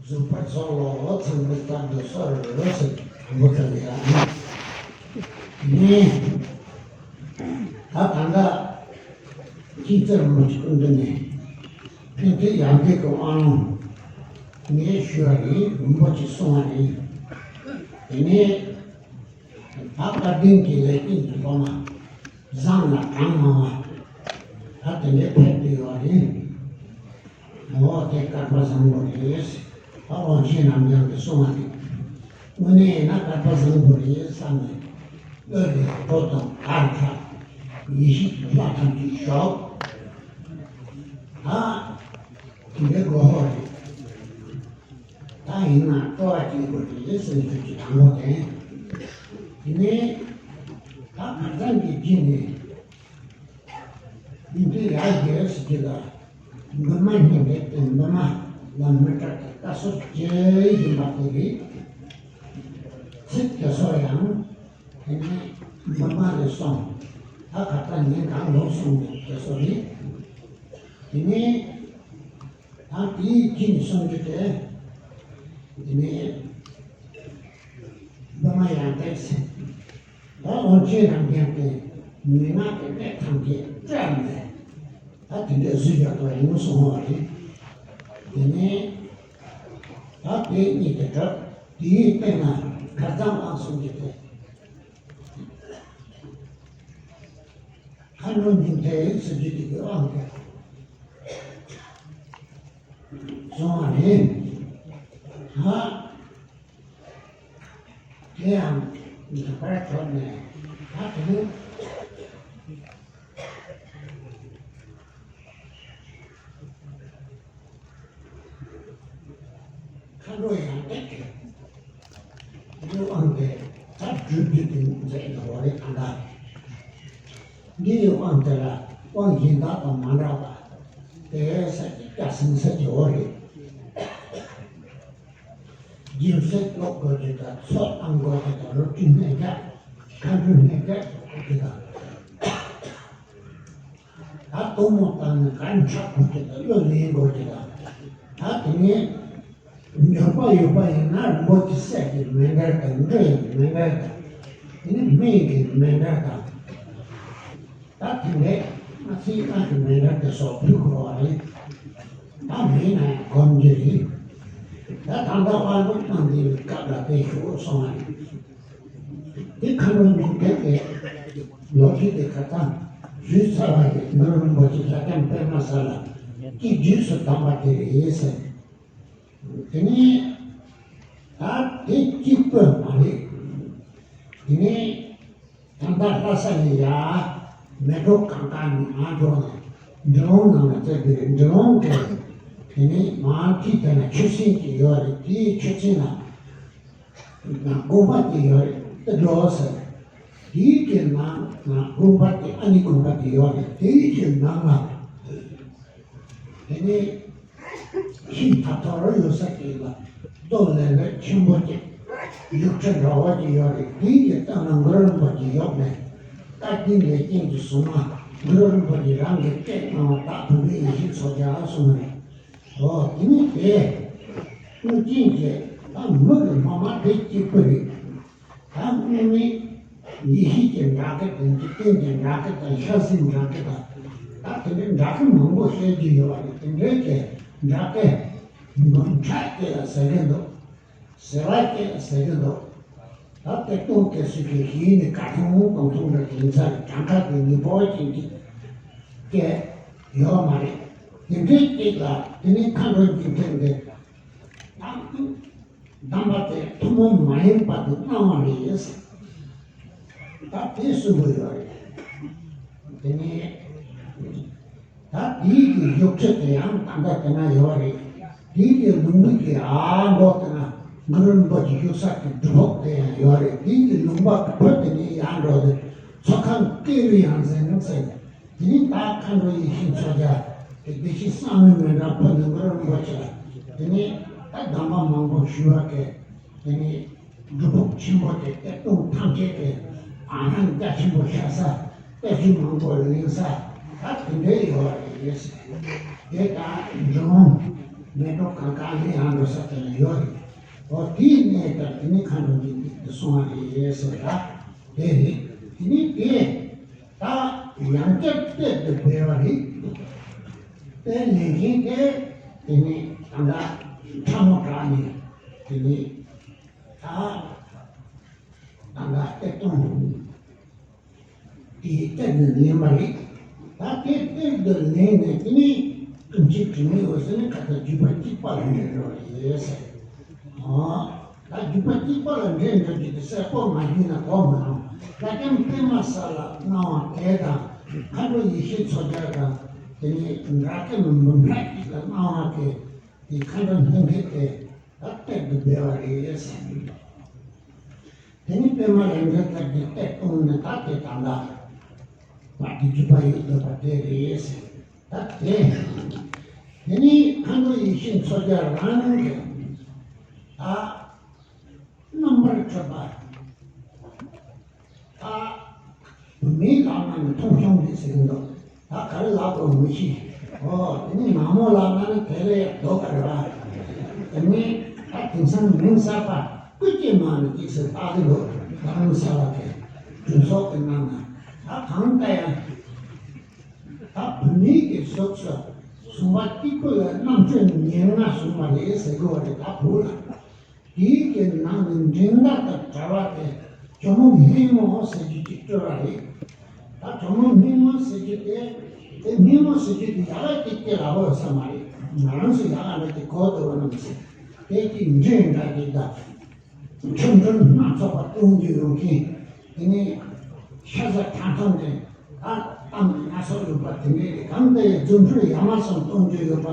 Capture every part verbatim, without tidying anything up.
གཟུགས་པོ་ཚོགས་ལོ་ཚང་མའི་རྟག་ཏུ་གསོལ་རོ་ཟེར་དང་པོ་དང་ཡང་ནི། ད་ད་ལྟ་ཁྱེད་ཚོས་རིན་པོ་ཆེ་སྐུ་མདུན་ནས་ཕན་བདེ་ཡར་རྒྱས་ཀྱི་དབང་ལུང་ངས་ཞུས་པ་རེད། རིན་པོ་ཆེ་གསུངས་པ་རེད། དེ་ནས་ད་བཀའ་དྲིན་གྱི་ལས་རྐྱེན་གྱི་སློབ་མ་བཟང་ལ་གྲངས་མང་བ་ད་དེ་འདྲའི་ཕེབས་བསྡད་ཡོད་རེད། འོ་དེ་སྐལ་པ་བཟང་པོ་རེད། ད་དབང་ཆེན་རབ་འབྱམས་ཀྱིས་གསུངས་པ་དེ་དངོས་གནས་ཡིན་ན་སྐལ་པ་བཟང་པོ་རེད་བསམ་ནས་བློ་ལས་འགྲོ་དང་གར་ཁ་ཡེ་ཤེས་ཀྱི་ལྷ་ཐམས་ཅད་ཞོག་ད་དེ་འདྲའི་དགོས་ཧོ་རེད། ད་ཡིན་ན་སྤྲོ་བ་སྐྱེ་དགོས་རེད་ཟེར་རྒྱུ་གཅིག་དང་པོ་དེ། དེ་ནས་ད་གར་ཚང་གི་རྗེས་ནས་ཡིན་དུས་ཡར་རྒྱས་ཟེར་གྱི་ལ་འདུན་མ་སྙིང་རེ་བསྟེན་འདུན་མ་ལ་མི་སྐྲག་གི་བཀའ་སྲོལ་གྱི་ཡིན་པ་དེ་རེད། ཚིག་དེ་ཚོ་ཡང་དེ་ནས་འདུན་མ་རེ་སོང་ད་གར་ཚང་ཉིན་གང་ལོག་སོང་ནས་དེ་ཚོ་རེད། དེ་ནས། ད་དེའི་རྗེས་ནས་གསུང་རྒྱུ་དེ། དེ་ནས་འདུན་མ་ཡང་དེ་ཟེར། ད་དབང་ཆེན་རབ་འབྱམས་ཀྱིས་མན་ངག་གི་གནད་ཐམས་ཅད་བཀྲལ་ནས་ད་དེ་འདྲའི་གཟུགས་ཡག་པོ་ཡོང་སོང་བ་རེད། དེ་ནས་ད་དེ་གཉིས་དེ་གྲུབ། དེའི་སྟེང་ན་གར་ཚང་དབང་གསུང་རྒྱུ་དེ། མཁའ་འགྲོ་སྙིང་ཐིག་ཟེར་རྒྱུ་དེ་གི་དབང་དེ་གསུངས་པ་རེད། ཧ། དེ་ཡང་ངེས་པར་ཐོབ་ནས་ད་དེ་ནི། མཁའ་འགྲོ་ཡང་དག་གི་འདི་དབང་དེ་ད་སྒྲུབ་རྒྱུ་དེ་མཛད་ཡོད་རེད་གང་ལྟར། འདི་ཡི་དབང་དེ་ལ་དབང་གཞན་དག་དང་མ་འདྲ་བ་དེ་ས་ཀྱི་སྐྱ་སེང་ས་ཀྱི་འོ་རེད། སྦྱིན་སྲེག་སློབ་དགོས་ཀྱི་དང་ཚོགས་བཏང་དགོས་ཀྱི་དང་རོ་ཏི་སྨན་རྒྱག་མཁའ་འགྲོའི་སྨན་རྒྱག་དགོས་ཀྱི་དང་། ད་གཏུམ་མོ་བཏང་ནས་གར་འཁྲབ་དགོས་ཀྱི་དང་གླུ་ལེན་དགོས་ཀྱི་དང་། ད་དེ་ནས་འབྱོར་པ་ཡོད་པ་ཡིན་ན་རིན་པོ་ཆེ་སྲས་ཀྱི་མཎྜལ་དང་འབྲུ་ཡི་མཎྜལ་དང་། དེ་ནས་སྨན་གྱི་མཎྜལ་དང་། ད་དེ་འདྲའི་སྔ་ཕྱི་སྔ་གི་མཎྜལ་དེ་སོགས་ཕུལ་དགོས་པ་རེད། ད་མིན་ན་ཡང་སྒོམ་རྒྱུ་རེད། ད་ད་ལྟ་དབང་ལུང་གནང་དེའི་སྐབས་ལ་དེ་ཞུ་སོང་བ་རེད། དེ་མཁའ་འགྲོ་སྙིང་ཐིག་དེ་ལོ་རྒྱུས་དེ་ཁ་ཚང་ཞུས་ཚར་བ་ཡིན། གུ་རུ་རིན་པོ་ཆེ་ལྷ་ལྕམ་པདྨ་གསལ་ལ་གཅིག་རྗེས་སུ་བདམས་པ་དེ་རེད་ཟེར། དེ་ནས་ད་དེ་གཅིག་པོ་མ་རེད། དེ་ནས་ད་ལྟ་ལྷ་ས་ནས་ཡར་མལ་གྲོ་གང་ག་ནས་ང་འགྲོ་ནས་འབྲི་ལོང་ནང་ལ་བཙལ་དགོས་རེད། འབྲི་ལོང་གི་དེ་ནས་མར་ཁྲིད་དེ་ན་ཆུ་སྲིན་གྱི་ཡོད་རེད། དེའི་ཆུ་སྲིན་ལ་ན་དགོན་པ་དེ་ཡོད་རེད། དེ་འགྲོ་ཟེར། དེའི་གི་ནང་ན་དགོན་པ་དེ་ཨ་ནི་དགོན་པ་དེ་ཡོད་རེད། དེའི་གི་ནང་ལ་དེ་ནས་ཤིང་ཐ་ཐོར་ཡོད་ས་ཅིག་ལ་རྡོ་ལེབ་ལེབ་ཆེན་པོ་ཅིག་ཡུག་ཆུ་འདྲ་བོ་ཅིག་ཡོད་རེད། དེའི་གི་སྟེང་ན་གུ་རུ་རིན་པོ་ཆེ་ཡོད་མེད་བཀའ་དྲིན་ལས་རྐྱེན་གྱིས་བཟུང་ན་གུ་རུ་རིན་པོ་ཆེ་རང་གི་སྐད་གནང་བ་དག་བུམ་པའི་ཡེ་ཤེས་མཚོ་རྒྱལ་གསུངས་རེད། འོ་དེ་ནི་དེ་དངོས་ཅན་གྱི་ད་མི་གི་མ་མ་དེ་གཅིག་པུ་རེད། ད་དངོས་མེད་ཡེ་ཤེས་ཀྱི་འདྲ་སྐད་དང་འཇིག་རྟེན་གྱི་འདྲ་སྐད་དང་ཤ་ཟའི་འདྲ་སྐད་དང་། ད་དེ་འདྲའི་འདྲ་སྐད་མང་པོ་བཤད་རྒྱུ་ཡོད་པ་རེད། དེ་འདྲའི་གི་འདྲ་སྐད་འདོན་ཆ་སྐད་ལ་ཟེར་གི་འདུག་ཟེར་བ་སྐད་ལ་ཟེར་གི་འདུག་ད་སྟེགས་སྟོང་སྐད་ཟེར་གི་གཞི་ནས་ཀ་ཐོང་གོང་ཐོང་འདྲ་ཡིན་ས་རེད། གྲངས་ཀ་དེ་ཉིས་པོ་ཅན་གྱི་སྐད་ཡོད་མ་རེད། དེ་འདྲའི་སྐད་ལ་དེ་ནས་མཁའ་འགྲོ་འཇིག་རྟེན་འདི་ད། གདམས་པ་དེ་ཐུན་མོང་མ་ཡིན་པ་དེ་གནང་བ་རེད། ད་དེ་གསུང་གི་ཡོད་རེད། དེ་ནས་ད་དེའི་གི་ཡུག་ཆུ་དེ་ཡང་ད་ལྟ་དེ་ན་ཡོད་རེད། དེའི་གི་ལུང་པ་གི་ཨ་མདོ་དེ་ན་གུ་རུ་རིན་པོ་ཆེ་བཞུགས་ས་གི་སྒྲུབ་ཕུག་དེ་ཡང་ཡོད་རེད། དེའི་གི་ལུང་པ་གི་ཕུ་དེ་ནས་ཡར་འགྲོ་དུས་ཚོགས་ཁང་ཀེ་རུ་ཡང་ཟེར་ནས་ཟེར། དེ་ནས་ད་མཁའ་འགྲོ་ཡེ་ཤེས་མཚོ་རྒྱལ་དེ་བདེ་གཤེགས་གསང་བའི་མཎྜལ་ཕུལ་ནས་གུ་རུ་རིན་པོ་ཆེ་ལ། དེ་ནས་ད་གདམས་པ་མང་པོ་ཞུ་བ་གི་དེ་ནས་སྒྲུབ་ཕུག་ཆེན་པོ་དེ་སྟེགས་སྟོང་ཐམས་ཅད་དེ་ཨ་ཧན་རྒྱ་ཆེན་པོ་ཤར་ས་གཏེར་ཆོས་མང་པོ་ལེན་ས་ད་དེ་འདྲའི་ཡོད་རེད་ཟེར། དེ་ད་འབྲི་གུང་ མེ་ཏོག་གང་གང་ལེན་ཡང་འགྲོ་ས་དེ་ལ་ཡོད་རེད། འོ་དེའི་གནས་དང་དེ་ནི་མཁའ་འགྲོ་གི་དེ་གསུང་བ་རེད་ཟེར་ལ་དེ་རེད། དེ་ནི་དེ་ད་ཡང་བསྐྱར་གཏེར་དུ་སྦས་པ་རེད། དེ་ལེན་མཁན་དེ་དེ་ནི་ད་ལྟ་ཁྲ་མོ་གྲགས་ནས་དེ་ནི་ད་ད་ལྟ་གཏེར་སྟོན། དེའི་གཏེར་དུ་ལེན་པ་རེད། ད་དེ་གཏེར་དུ་ལེན་ནས་དེ་ནས་ཀུན་མཁྱེན་དྲི་མེད་འོད་ཟེར་ནས་ཁ་ཚ་བརྒྱུད་པ་གཅིག་པ་ལ་འདྲེན་འགྲོ་རེད་ཟེར། ཨོ། ད་བརྒྱུད་པ་གཅིག་པ་ལ་འདྲེན་འགྲོ་རྒྱུ་དེ་གསལ་པོ་མ་བརྒྱུད་ན་གོ་མི་རུང་། བླ་རྒན་པད་མ་ས་ལ་གནང་བ་དེ་དང་། མཁའ་འགྲོ་ཡེ་ཤེས་མཚོ་རྒྱལ་དང་། དེ་ནས་འདྲ་སྐད་མི་འདྲ་གཅིག་ལ་གནང་བ་དེ། དེ་མཁའ་འགྲོ་སྙིང་ཐིག་དེ་ད་གཏེར་དུ་སྦས་པ་རེད་ཟེར། དེ་ནི་པདྨ་ལེགས་མཛེས་རྩལ་གྱི་གཏེར་སྟོན་ནི་ད་དེ་ད་ལྟ་བར་དུ་བརྒྱུད་པ་ཡོད་བསྡད་པ་དེ་རེད་ཟེར། ད་དེ། དེ་ནི་མཁའ་འགྲོ་ཡེ་ཤེས་མཚོ་རྒྱལ་རང་གི་ད་རྣམ་པར་འཕྲུལ་པ། ད་བུད་མེད་ལག་ན་ནི་མཐོང་ཆུང་རེད་ཟེར་གྱི་འདུག་ད་ག་རེ་ལབ་དགོས་མི་ཤེས། ཨོ་དེ་ནི་ནག་མོ་ལག་ན་ནི་དེ་ལས་ཡག་མདོག་ག་རེ་བ། དེ་ནི་ད་དེང་སང་མིང་གསར་པ་སྐུ་སྐྱེ་མ་ནི་ཅིག་ཟེར་བཏགས་ཀྱི་འདུག་ད་མིང་གསར་པ་དེ་གྲོས་ཚོགས་ཀྱི་ནང་ན་ད་གང་ལྟར་ཡང་ད་བུད་མེད་ཀྱི་གཟུགས་སུ་བཟུང་བ་གཅིག་པུ་ལ་རྣམ་དཔྱོད་ཉེར་ལྔ་བཟུང་བ་རེད་ཟེར་དགོས་པ་རེད། ད་བུ་ལ། དེའི་གི་ནང་ནས་འགྲན་ཟླ་དང་བྲལ་བ་དེ་ཇོ་མོ་སྨན་མོ་ཟེར་རྒྱུ་ཅིག་སྤྲོས་པ་རེད། ད་ཇོ་མོ་སྨན་མོ་ཟེར་རྒྱུ་དེ། དེ་སྨན་མོ་ཟེར་རྒྱུ་དེ་ཡག་ག་ཅིག་སྐྱེ་ལ་བོ་ས་མ་རེད། ང་རང་ཚོ་ཡག་ག་འདྲ་ཅིག་གོ་འདུག་བ་རྣམས་ཟེར། དེ་ཅིག་འདྲེ་འདྲ་ཅིག་དང་། ཁྲིམས་དྲུང་སྣ་ཚོགས་པ་གཏོང་རྒྱུ་ཡོང་མཁན། དེ་ནས་ཤ་ཟ་ཐང་ཐང་དེ། ཨ། གཏམ་སྣ་ཚོགས་ཡོད་པ་དེ་འདྲའི་རེད། གང་ལྟར་ཡང་རྫུ་འཕྲུལ་ཡ་མ་བཟུང་གཏོང་རྒྱུ་ཡོད་པ་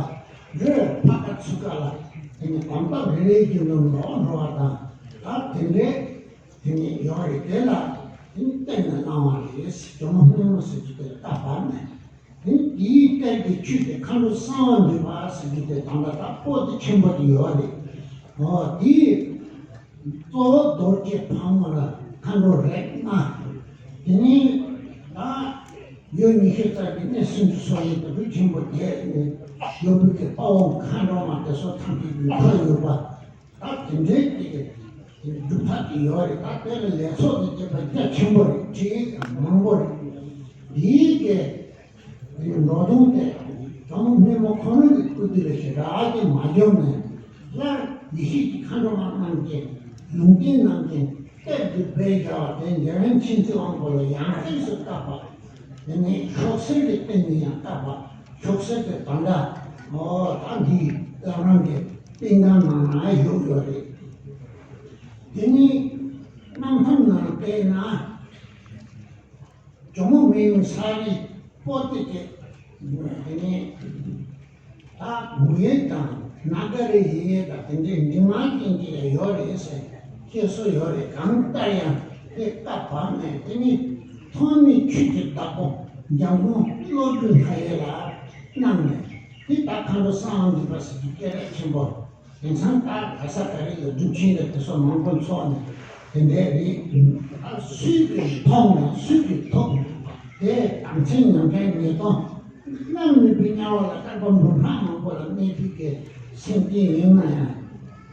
རེད། ཕ་ཁ་ཚུ་ཁ་ལ་དེ་ནི་གོམ་སྟབས་རེ་རེ་བཞིན་དུ་འགྲོ་འགྲོ་བ་དང་། ད་དེ་འདྲའི་དེ་ནི་ཡོད་རེད། དེ་ལ་དེ་ནི་བསྟན་ནས་གནང་བ་རེད། ཇོ་མོ་སྨན་མོ་ཟེར་རྒྱུ་དེ་ལ་བལྟ་བར་ནས། དེ་ནི་དེའི་གཏེར་གྱི་ཆོས་དེ་མཁའ་འགྲོ་གསང་བ་འདུས་པ་ཟེར་རྒྱུ་དེ་དང་པོ་དེ་ཆེན་པོ་དེ་ཡོད་རེད། འོ་དེའི། གཙོ་བོ་རྡོ་རྗེ་ཕག་མོ་ལ་མཁའ་འགྲོ་རིགས་ལྔ། དེ་ནས་ད་ཡུལ་ཉི་ཤུ་རྩ་བཞི་གནས་སུམ་ཅུ་སོ་ཡི་དུ་བུ་ཆེན་པོ་བརྒྱད་ནས་ཡོད་པའི་གི་དཔའ་བོ་མཁའ་འགྲོ་མ་དེ་ཚོ་ཐམས་ཅད་ཀྱི་མཐའ་ཡོད་པ། ད་དེ་འདྲའི་གི་སྒྲུབ་ཐབས་ཀྱི་ཡོད་རེད། ད་དེ་ལ་ལས་ཚོགས་ཀྱི་བྱེད་པ་རྒྱ་ཆེན་པོ་རེད། བྲིས་ཡིག་མང་པོ་རེད། དེའི་གི་འགྲོ་དོན་དེ་ཇོ་མོ་སྨན་མོ་ཁོ་རང་གི་སྐུ་དུས་ལ་ཞེ་དྲག་ཅིག་མ་འཇོམས་ནས། སླར་ཡེ་ཤེས་ཀྱི་མཁའ་འགྲོ་མ་རྣམས་ཀྱིས་ལུང་བསྟན་གནང་མཁན་གཏེར་དུ་སྦས་བཞག་པ་དེ་འཇམ་དབྱངས་མཁྱེན་བརྩེ་དབང་པོ་ལ་ཡང་སྟེང་དུ་བཏབ་པ། དེ་ནས་ཤོག་སེར་གྱི་སྟེང་ནས་ཡང་བཏབ་པ། ཤོག་སེར་དེ་ད་ལྟ་འོ་ད་འདི་བླ་བྲང་གི་པིན་ཁང་ནང་ན་བཞུགས་ཡོད་རེད། དེ་ནས་གནམ་ཐང་ནང་བལྟས་ན། ཇོ་མོ་སྨན་མོ་ས་རི་པོ་ཏི་དེ། དེ་ནས་ད་མུ་ཡེ་དང་ན་ག་རི་ཡེ་ཡེ་དང་དེ་འདྲའི་འབྲི་མ་ཅན་གྱི་ཡོད་རེད་ཟེར། སྐྱེ་སྲོལ་ཡོད་རེད། གང་ལྟར་ཡང་དེ་བཀའ་བབས་ནས་དེ་ནི་ཐོགས་མེད་ཆོས་ཀྱི་བདག་པོ་འཇམ་མགོན་བློ་གྲོས་མཐའ་ཡས་ལ་གནང་ནས། དེ་ད་མཁའ་འགྲོ་གསང་བ་འདུས་པ་ཟེར་གྱི་སྐད་གྲགས་ཆེན་པོ། དེང་སང་ད་ག་ས་ག་རེ་ལ་སྒྲུབ་ཆེན་དང་དེ་ཚོ་མང་པོ་འཚོགས་ནས་དེ་འདྲའི་རིགས། ཨ། སུས་ཀྱིས་མཐོང་ནས་སུས་ཀྱིས་ཐོབ་དེ་དམ་ཚིག་ཉམས་ཆག་ཉེས་ལྟུང་། སྣང་མེད་པའི་དམྱལ་བ་ལ་བསྐལ་པ་འབུམ་ཕྲག་མང་པོ་ལ་གནས་པའི་གི་སེམས་ཅན་ཡིན་ན་ཡང་།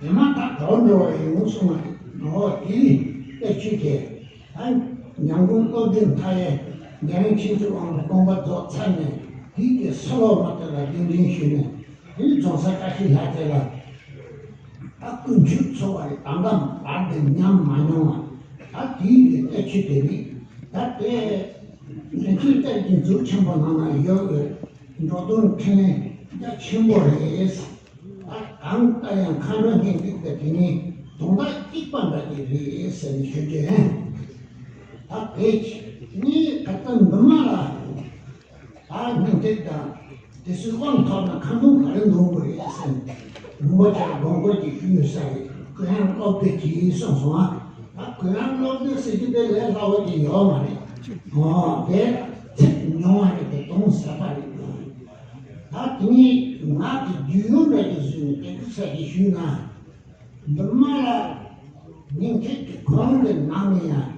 དེ་མ་ཐག་གྲོལ་འགྲོ་བ་ཡིན་གསུངས་པ་རེད། འོ་དེ་གཏེར་ཆོས་དེ། ཨ། འཇམ་མགོན་བློ་གྲོས་མཐའ་ཡས་འཇམ་དབྱངས་མཁྱེན་བརྩེ་དབང་པོ་དགོངས་པ་རྫོགས་ཚར་ནས་དེའི་གི་ཕྱི་ལོགས་མ་དེ་ལ་གདན་འདྲེན་ཞུས་ནས། དེ་ནི་རྫོང་སར་བཀྲ་ཤིས་ལྷ་རྩེ་ལ། ད་དཀོན་མཆོག་འཚོ་བ་རེད། ད་ལྟ་བར་དུ་ཉམས་མ་མྱོང་བ། ད་དེའི་གི་གཏེར་ཆོས་དེ་རེད། ད་དེ་རིན་ཆེན་གཏེར་གྱི་མཛོད་ཆེན་པོ་ནང་ན་ཡོད་པའི་འགྲོ་དོན་འཕྲིན་ལས་རྒྱ་ཆེན་པོ་རེད། ད་གང་ལྟར་ཡང་མཁའ་འགྲོ་སྙིང་ཐིག་དེ་དེ་ནི་དོན་དག་གཅིག་པ་འདྲ་གི་རེད་ཟེར་ནས་ཞུ་རྒྱུ་ཡིན། ད་དེ་ནི་ད་ལྟ་འདི་མ་ལ། ད་སྙིང་ཐིག་དང་དེ་ཚོའི་དབང་ཐོབ་ན་ཁ་འདོན་ག་རེ་འདོན་དགོས་རེད་ཟེར་ནས། རིན་པོ་ཆེ་དགོངས་སྐོར་གྱི་ཞུ་ཡོད་ས་རེད། གུ་ཡངས་སློབ་དེབ་ཀྱིས་གསུངས་སོང་ང་། ད་གུ་ཡངས་སློབ་དེབ་ཟེར་རྒྱུ་དེ་ལས་སླ་བོ་ཅིག་ཡོད་མ་རེད། འོ་དེ་ཚིག་ཉུང་བ་རེད་དེ་དོན་ཟབ་པ་རེད། ད་དེ་ནས་ང་གི་རྒྱུས་ཡོད་འདྲ་ཅིག་བཟོས་ནས་དེ་གི་ས་ཅིག་ཞུས་ན། འདི་མ་ལ་སྙིང་ཐིག་གི་ཁོང་གི་ནང་ནས་ཡང་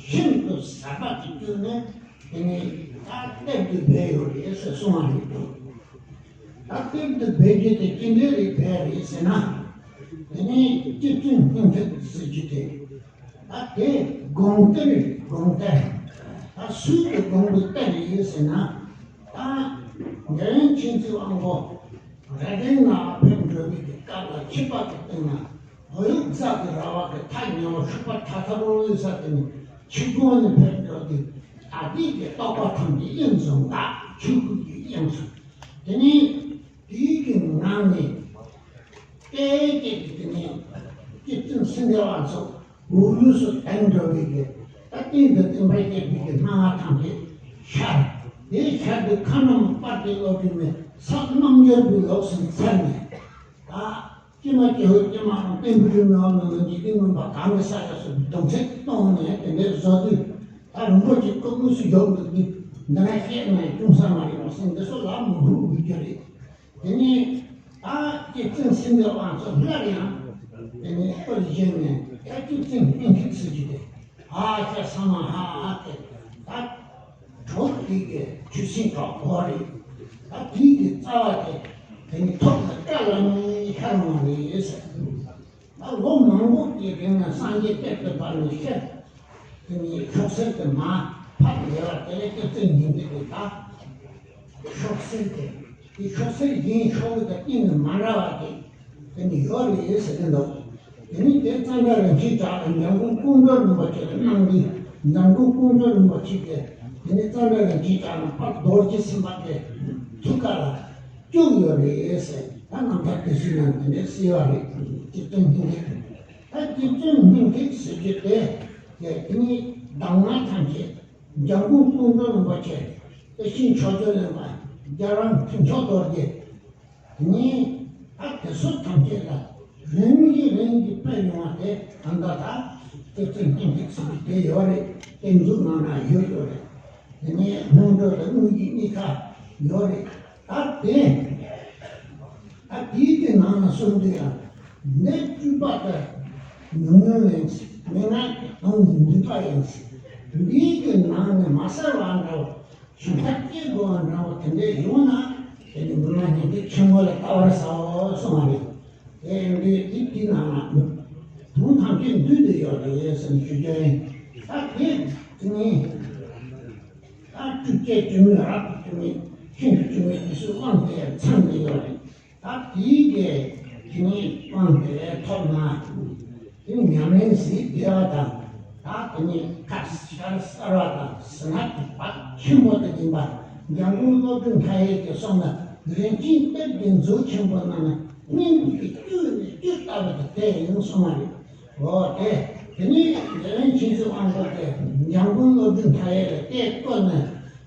ཤིན་ཏུ་ཟབ་པ་ཅིག་བསྐྱུར་ནས། དེ་ནས་ད་གཏེར་དུ་སྦས་ཡོད་རེད་ཟེར་གསུངས་པ་རེད། ད་གཏེར་དུ་སྦས་རྒྱུ་དེ་ཅི་འདྲ་རེད་སྦས་རེད་ཟེར་ན། དེ་ནས་སྐྱེ་བཙུན་སྙིང་ཐིག་ཟེར་རྒྱུ་དེ། ད་དེ་དགོངས་གཏེར་དགོངས་གཏེར། ད་སུས་དེ་དགོངས་པའི་གཏེར་རེད་ཟེར་ན། ད་འཇམ་དབྱངས་མཁྱེན་བརྩེ་དབང་པོ་རྭ་སྒྲེང་ནང་ཕེབས་འགྲོ་བའི་གི་སྐབས་ལ་ཆིབས་པ་གི་སྟེང་ན། ཧོ་ཡུག་ཟ་གི་ར་བ་གི་ཐག་ཉེ་བ་ཤུག་པ་ཐ་ཐ་རོ་རོ་ཟ་དེ་ནི་ཆིག་སྒོང་ནས་ཕེབས་འགྲོ་དུས། ད་ལྟའི་གི་རྟོགས་པ་ཐམས་ཅད་དབྱིངས་སུ་འགག་ཆོས་སྐུ་གི་དབྱིངས་སུ། དེ་ནས་དེའི་གི་ངང་ནས་ཏེ་ཏེ་གི་དེ་ནས་སྐྱེ་བཙུན་སེང་གེ་བ་ཚོ་འུ་ལུས་སུ་དེང་འགྲོ་བའི་གི། ད་སྟེང་དུ་སྟོན་པ་བསྐྱེད་པའི་གི་སྣང་བ་ཐམས་ཅད་ཤར། དེའི་ཤར་དུས་མཁའ་རྣམས་སྤར་ཏེ་གློག་འཕྲོས་མའི་ས་རྣམ་འབྱར་བའི་ལོགས་སུ་འཚེར་ནས། ད་ཀྱེ་མ་ཀྱེ་ཧོ་ཀྱེ་མ་རང་བསྟན་པའི་རིམ་ལ་ནང་ནས་འཇིག་རྟེན་མུན་པ་གང་གི་ས་ཡོངས་སུ་གདུང་སེམས་གཏོང་ནས་དེ་འདྲའི་བཟོ་དུས། ད་རིན་པོ་ཆེ་སྐུ་དངོས་སུ་ཡོང་འདུག་དུས། འདི་ན་བཤད་ན་ཅུང་ཟད་མ་རེད་པ་སེམས་འདི་ཚོ་ལ་མི་འགྲོ་འོས་ཀྱི་རེད། དེ་ནས་ད་སྐྱེ་བཙུན་སེང་གེ་བ་ཚོ་སླར་ཡང་དེ་ནས་སྤུར་བཞེངས་ནས། ད་སྐྱེ་བཙུན་སྙིང་ཐིག་ཟེར་རྒྱུ་དེ། ཧ་ཅང་ས་མ་ཧ་ཨ་དེ། ད་གྲོགས་དེ་གི་ཆུ་སྲིན་གྲོགས་པོ་རེད། ད་དེའི་གི་རྩ་བ་དེ་དེ་ནི་ཐོག་ཏུ་བཀྲ་ལ་ནི་ཤར་འོང་བ་རེད་ཟེར། ད་ལོ་མང་པོ་གི་རིང་ལ་སངས་རྒྱས་གཏེར་དུ་སྦས་ནས་ཤར། དེ་ནི་ཤོག་སེར་དེ་མར་ཕབ་ཡོད་པ་དེ་ལས་སྐྱེ་བཙུན་སྙིང་ཐིག་དེ། ད་ཤོག་སེར་དེ། དེ་ཤོག་སེར་གཞན་ཤོག་བུ་དང་གཏན་ནས་མ་འདྲ་བ་དེ། དེ་ནི་ཡོད་རེད་ཟེར་གྱི་འདུག་དེ་ནི་དེ་ཙནྡྲ་རིན་ཆེན་གྲགས་ལ་འཇམ་མགོན་ཀོང་སྤྲུལ་རིན་པོ་ཆེ་ལ་གནང་དུས། འཇམ་མགོན་ཀོང་སྤྲུལ་རིན་པོ་ཆེ་གིས་དེ་ནི་ཙནྡྲ་རིན་ཆེན་གྲགས་ལ་ཕར་རྡོ་རྗེ་སེམས་དཔའ་དེ་ཐུགས་ཀ་ལ་བཅུག་ཡོད་རེད་ཟེར། ད་རྣམ་ཐར་དེ་ཚོའི་ནང་དེ་འདྲའི་གསལ་བ་རེད། སྐྱེ་བཙུན་སྙིང་ཐིག་ད་སྐྱེ་བཙུན་སྙིང་ཐིག་ཟེར་རྒྱུ་དེ། དེ་ནི་གདམས་ངག་ཐམས་ཅད་འཇམ་མགོན་ཀོང་སྤྲུལ་རིན་པོ་ཆེ། དེ་བཞིན་ཕྱོགས་བཅུར་གླིང་པ་རྒྱལ་བ་ཕུན་ཚོགས་རྡོ་རྗེ། དེ་ནས་ད་དེ་ཚོ་ཐམས་ཅད་ལ་རིམ་གྱིས་རིམ་གྱིས་སྤེལ་ཡོང་བ་དེ་ད་ལྟ་ད་སྐྱེ་བཙུན་སྙིང་ཐིག་ཟེར་གྱི་དེ་ཡོད་རེད། རྟེན་འབྱུང་ནང་ན་ཡོད་ཡོད་རེད། དེ་ནས་སྔོན་འགྲོ་དང་དངོས་གཞི་གཉིས་ཀ་ཡོད་རེད། ད་དེ། ད་དེའི་དེ་ནང་ན་གསུངས་དུས་ཡང་། གནས་སྤྲུལ་པ་དང་ཉུང་ཉུང་ཡིན། མན་ངག་གི་དོན་འདུས་པ་ཡིན། འདིའི་གི་ནང་ནས་མ་གསལ་བ་འདྲ་བོ། ཞིང་ཁ་སྐྱེ་དགོས་པ་འདྲ་བོ་དེ་འདྲ་ཡོང་ན། དེ་ནི་མི་མ་ཉན་ཐོས་ཆེན་པོ་ལ་ལྟ་བར་བྱའོ་གསུངས་པ་རེད། དེ་འདི་དེ་དེའི་ནང་ན་དོན་ཐམས་ཅད་འདུས་ཏེ་ཡོད་རེད་ཟེར་ནས་ཞུ་རྒྱུ་ཡིན། ད་དེ་དེ་ནི། ད་བཅུ་གཅིག་བཅུ་གཉིས་རབ་ཏུ་བཅུ་གཉིས་ཤིན་ཏུ་བཅུ་གཉིས་དེ་ཚོའི་དབང་དེ་ཚང་གི་ཡོད་རེད། ད་དེའི་གི་དེ་ནི་དབང་དེ་ཐོབ་ན། དེ་ནི་ཉམས་ལེན་གཟི་བདེ་བ་དང་། ད་དེ་ནི་ཁ་ཤར་གསལ་བ་དང་ཟིན་ན་དུ་བ་ཆེན་པོ་དེ་ཡིན་པ། འཇམ་མགོན་བློ་གྲོས་མཐའ་ཡས་ཀྱིས་གསུངས་ན་རིན་ཆེན་གཏེར་གྱི་མཛོད་ཆེན་པོ་རྣམས་ནི་སྙིང་པོ་གི་བཅུད་ནས་བཅུད་ལྟ་བུ་དེ་དེ་ཡིན་གསུངས་པ་རེད། འོ་དེ། དེ་ནས་རྒྱལ་བའི་མཁྱེན་བརྩེ་དབང་པོ་དེ་འཇམ་མགོན་བློ་གྲོས་མཐའ་ཡས་ལ་གཏེར་བཀོད་ནས།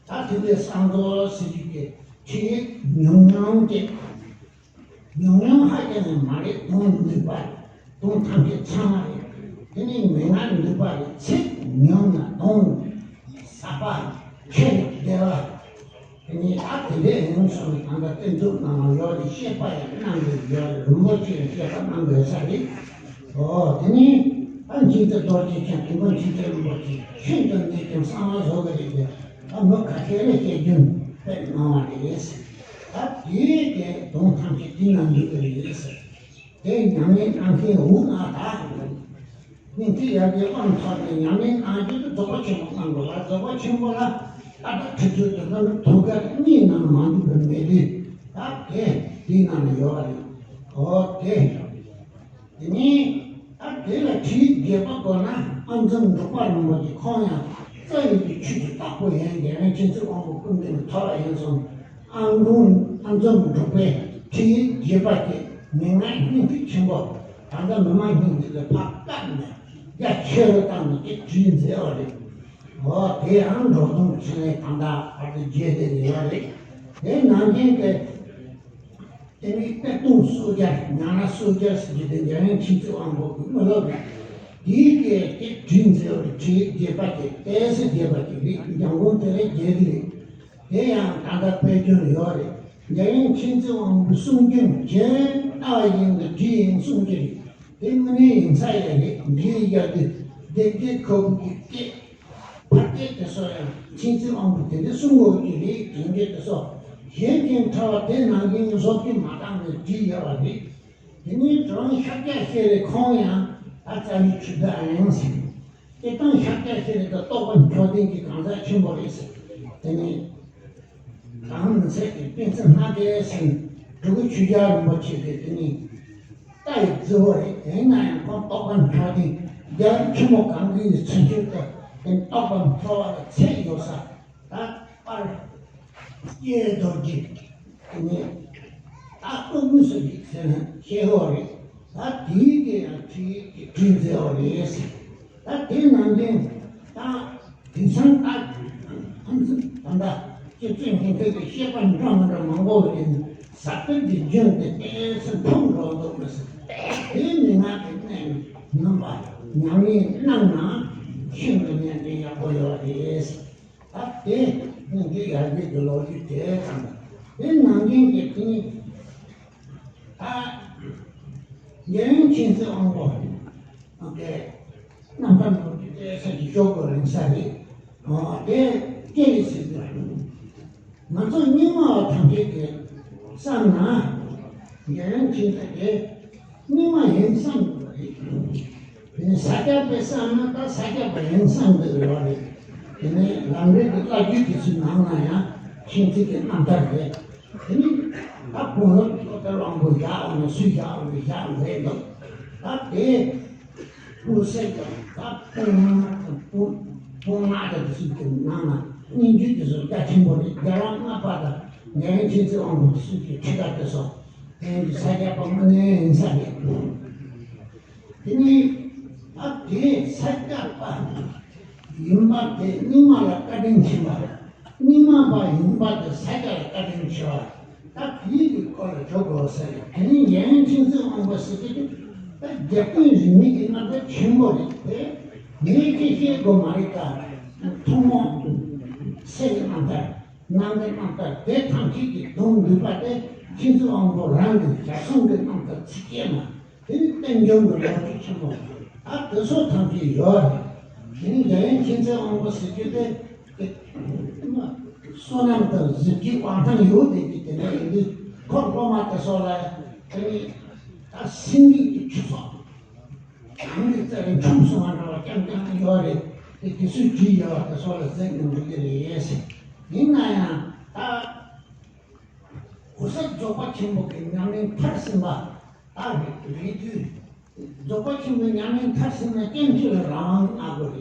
ད་དེ་འདྲའི་གསང་རྫོགས་ཟེར་རྒྱུ་གི་ཁྲིད་ཉུང་ཉུང་དེ། ཉུང་ཉུང་ཧ་ཅང་ནས་མ་རེད། དོན་ནུས་པ། དོན་ཐམས་ཅད་ཚང་མ་རེད། དེ་ནས་མན་ངག་ནུས་པ་རེད། ཚིག་ཉུང་ན་དོན་ཟབ་པ། ཆེ་བདེ་བ། དེ་ནས་ད་དེ་འདྲའི་ཡིན་སོང་ནས་ད་ལྟ་བསྟན་འཛུགས་ནང་ལ་ཡོད་རེད། བཤད་པ་ཡང་གནང་གི་ཡོད་རེད། རིན་པོ་ཆེ་ཡང་བཤད་པ་གནང་དགོས་ས་རེད། ཨོ་དེ་ནས་ད་མཁྱེན་བརྩེ་རྡོ་རྗེ་འཆང་དེ་མོ་མཁྱེན་བརྩེ་རིན་པོ་ཆེ་ཤིན་ཏུ་ནས་ཀྱང་གསང་བ་བཟོ་གི་རེད་དེ། ད་མི་ཁ་ཤས་ལ་བཤད་རྒྱུན་དཔེ་གནང་བ་རེད། ད་དེའི་གི་དོན་ཐམས་ཅད་དེ་ན་འདུས་གི་རེད། དེ་ཉམས་ལེན་གནང་མཁན་འུ་ང་ད། སྙིང་ཐིག་ཡར་རྒྱས་དབང་ཐོབ་ནས་ཉམས་ལེན་གནང་རྒྱུ་དེ་རྫོགས་པ་ཆེན་པོ་གནང་དགོས་ལ། རྫོགས་པ་ཆེན་པོ་ལ་ལྟ་གྲུབ་ཁྲིད་ཚུལ་དེ་ལ་ནི་ཐུགས་ཀར་གཉིས་ནང་མ་འདུས་པ་མེད་དུས། ད་དེ་དེའི་ནང་ན་ཡོད་པ་རེད། འོ་དེ། དེ་ནས་ད་དེ་ལ་ཁྲིད་རྒྱས་པ་དགོས་ན་ཨ་འཛོམ་འབྲུག་པ་རིན་པོ་ཆེ་ཁོང་ཡང་རྩ་བའི་གི་ཆོས་ཀྱི་བདག་པོ་ཡིན། རྒྱལ་བའི་མཁྱེན་བརྩེ་དབང་པོ་སྐུ་མདུན་ནས་ཐོབ་པ་ཡིན་གསུངས། ཨ་འཛོམ་ཨ་འཛོམ་འབྲུག་པའི་ཁྲིད་ཡིག་རྒྱས་པ་དེ་མན་ངག་སྙིང་ཐིག་ཆེན་པོ། ད་ལྟ་མི་མང་སྙིང་ཐིག་ལ་ཕར་བཀབ་ནས་རྒྱ་ཆེ་རུ་བཏང་ནས་དེ་བྲིས་མཛད་པ་རེད། འོ་དེ་ཡང་འབྲོག་སྟོང་ཕྲིན་ལས་དང་ད་བར་དུ་རྒྱས་ཏེ་ཡོད་རེད། དེ་ནང་བཞིན་དེ། དེ་ནས་གཏེར་སྟོན་སོ་བརྒྱད། ཉང་ན་སོ་བརྒྱད་ཟེར་རྒྱུ་དེ་རྒྱལ་བའི་མཁྱེན་བརྩེ་དབང་པོ་གི་དངོས་སློབ་རེད། དེའི་སྐད་དེ་བྲིས་མཛད་པ་རེད། ཁྲིད་ཡིག་རྒྱས་པ་དེ་ཏོག་ཙམ་རྒྱས་པ་དེ་རེད། འཇམ་མགོན་དེ་ལས་རྒྱས་ཀྱི་རེད། དེ་ཡང་ད་ལྟ་དཔེ་སྐྱོན་ཡོད་རེད། རྒྱལ་བའི་མཁྱེན་བརྩེ་དབང་པོའི་གསུང་རྒྱུན་ཇི་ལྟ་བ་བཞིན་དུ་བྲིས་ཡིན་གསུང་གི་རེད། དེ་དངོས་གནས་ཡིན་ས་ཡང་རེད། འདིའི་རྒྱབ་ཏུ་སྡེ་བརྒྱད་ཁ་བུབ་ཀྱི་སྐད། ཕ་སྐད་དེ་ཚོ་ཡང་མཁྱེན་བརྩེ་དབང་པོ་དེ་འདྲ་གསུང་དགོས་ཀྱི་རེད། དེ་འདྲ་དེ་ཚོ་ གཞན་གྱི་ཕྲ་བ་དེ་ནང་བཞིན་བཟོ་བཅོས་མ་བཏང་ནས་བྲིས་ཡོད་པ་རེད། དེ་ནས་རང་ཤཱཀྱ་ཤྲཱི་ཁོང་ཡང་ད་རྩ་བའི་ཆོས་བདག་ཡིན་ཟེར། དེ་དང་ཤཱཀྱ་ཤྲཱི་དེ་རྟོགས་པ་མཆོག་ལྡན་གྱི་གང་ཟག་ཆེན་པོ་རེད་ཟེར། དེ་ནས་གང་མི་ཚད་ཀྱི་པཎ་ཆེན་ལྔ་སྡེ་ཟེར་གྲུ་གུ་ཆོས་རྒྱལ་རིན་པོ་ཆེ་གིས་དེ་ནས་ལྟ་ཡི་རྫི་བོ་རེད། དེ་ན་ཡང་ཁོང་རྟོགས་པ་མཆོག་ལྡན་རྒྱལ་བ་ཆེན་པོ་གང་གི་ཚུལ་ཁྲིམས་དེ་རྟོགས་པ་མཆོག་ལ་ཚད་ཡོད་ས། ད་པར་སྐྱེས་རྡོ་རྗེ་དེ་ནས་ད་ལྟོ་མུ་སུ་ཡིག་ཟེར་ན་ཤེས་ཡོད་རེད། ད་དེའི་གི་ཡང་ཁྲིད་ཀྱི་ཁྲིད་མཛད་པ་རེད་ཟེར། ད་དེ་ནང་བཞིན་ད་དེང་སང་ད་ཕན་ཚུན་ད་ལྟ་སྤྱི་ཚོགས་ཉིན་ཐོ་གི་བཤད་པ་འདྲ་མི་འདྲ་མང་པོ་ཡིན། ཟབ་དོན་གྱི་རྒྱུན་དེ་ཏོག་ཙམ་འཕངས་འགྲོ་འདུག་མི་སྲིད། དེ་མི་ང་གི་གནས་ནི་ནང་པ་ཉམས་ལེན་གནང་ན་ཤིན་ཏུ་ནན་ཏན་ཡག་པོ་ཡོད་རེད། ད་དེ་སྙིང་རྗེ་ཡར་རྒྱས་ཀྱི་ལོ་རྒྱུས་དེ་ཙམ་དང་། དེ་ནང་བཞིན་གྱི་དེ་ནི་ད་རྒྱལ་ཡུམ་མཁྱེན་བརྩེ་དབང་པོ་དེ་རྣམ་ཐར་ལོ་རྒྱུས་དེ་ས་ཀྱི་ཤོག་གུ་རིང་ས་རེད། དེ་སྐད་ལས་ཟེར་དུས། ང་ཚོ་རྙིང་མ་བ་ཐམས་ཅད་ཀྱིས་བསམ་ན། རྒྱལ་ཡུམ་མཁྱེན་བརྩེ་དེ་རྙིང་མ་ཡིན་བསམ་དགོས་པ་རེད། དེ་ནས་ས་སྐྱ་པས་བསམ་ན་ད་ས་སྐྱ་པ་ཡིན་བསམ་དགོས་ཡོད་རེད། དེ་ནས་ལམ་རིམ་གྱི་བླ་བརྒྱུད་དེ་ཚོའི་ནང་ན་ཡང་མཁྱེན་བརྩེ་གི་རྣམ་ཐར་རེད། དེ་ནས་ད་དཔོན་སློབ་ཀྱི་ལོ་ལྟར་དབང་པོ་བཞག་འོང་ན་སུས་བཞག་འོང་ན་བཞག་འོང་རེད་འདུག་ད་དེ། སྤུན་སྲིང་དང་ད་སྤུན་མ་དང་སྤུན་སྤུན་མ་དང་དེ་ཚོའི་གི་ནང་ན་སྙན་བརྒྱུད་དེ་ཚོ་རྒྱ་ཆེན་པོ་རེད། རྒྱལ་བ་ལྔ་པ་དང་རྒྱལ་ཡུམ་མཁྱེན་བརྩེ་དབང་པོ་དེ་ཚོའི་གི་ཁྲིད་ཐབས་དེ་ཚོ་དེ་ཡང་གི་ས་སྐྱ་པ་དངོས་གནས་ཡིན་ས་རེད། དེ་ནས་ད་དེ་ས་སྐྱ་པ་ཡིན་པ་དེ་རྙིང་མ་ལ་བཀའ་དྲིན་ཆེན་པ། རྙིང་མ་པ་ཡིན་པ་དེ་ས་སྐྱ་ལ་བཀའ་དྲིན་ཆེ་བ། ད་དེའི་གི་སྐོར་ལ་ཞུ་དགོས་ས་རེད། དེ་ནི་རྒྱལ་ཡུམ་མཁྱེན་བརྩེ་དབང་པོ་ཟེར་གྱི་འདུག་ད་རྒྱལ་ཀུན་རིས་མེད་ཀྱི་རྣམ་ཐར་ཆེན་པོ་རེད་དེ། ངས་ཅི་བཤད་དགོས་མ་རེད། ད་ཐུན་མོང་གསེར་གྱི་རྣམ་ཐར་ནམ་མཁའི་རྣམ་ཐར་དེ་ཐམས་ཅད་ཀྱི་དོན་འདུས་པ་དེ་མཁྱེན་བརྩེ་དབང་པོ་རང་གི་ཞལ་གསུང་གི་རྣམ་ཐར་ཚིག་བཅད་མ། དེ་ནི་བསྟན་འབྱུང་གི་ལོ་རྒྱུས་ཆེན་མོ། ད་དེ་ཚོ་ཐམས་ཅད་ཡོད་རེད། དེ་ནི་རྒྱལ་ཡུམ་མཁྱེན་བརྩེ་དབང་པོ་ཟེར་རྒྱུ་དེ། དེ་བསོད་ནམས་དང་གཟི་བརྗིད་དབང་ཐང་ཡོད་བསྡད་ཀྱི་དེ་འདྲ་ཡིན་དུས་ཁོ་སློབ་མ་དེ་ཚོ་ལ་དེ་ནི་ད་སེམས་ཀྱི་ཆུ་ཚོགས་གང་གི་རྩ་ལས་འཁྲུངས་སོང་བ་འདྲ་བ་རྐྱང་རྐྱང་ཡོད་རེད། དེ་དེ་ཚོས་བྲིས་ཡོད་པ་དེ་ཚོ་ལ་གཟིགས་ནས་འགྲོ་གི་རེད་ཟེར། ཡིན་ན་ཡང་ད། གོ་ས་རྫོགས་པ་ཆེན་པོ་གི་ཉམས་ལེན་མཐར་ཕྱིན་པ་ད་རེད་དུས། རྫོགས་པ་ཆེན་པོའི་ཉམས་ལེན་མཐར་ཕྱིན་ན་སྐྱེ་འཆི་ལ་རང་དབང་གནང་དགོས་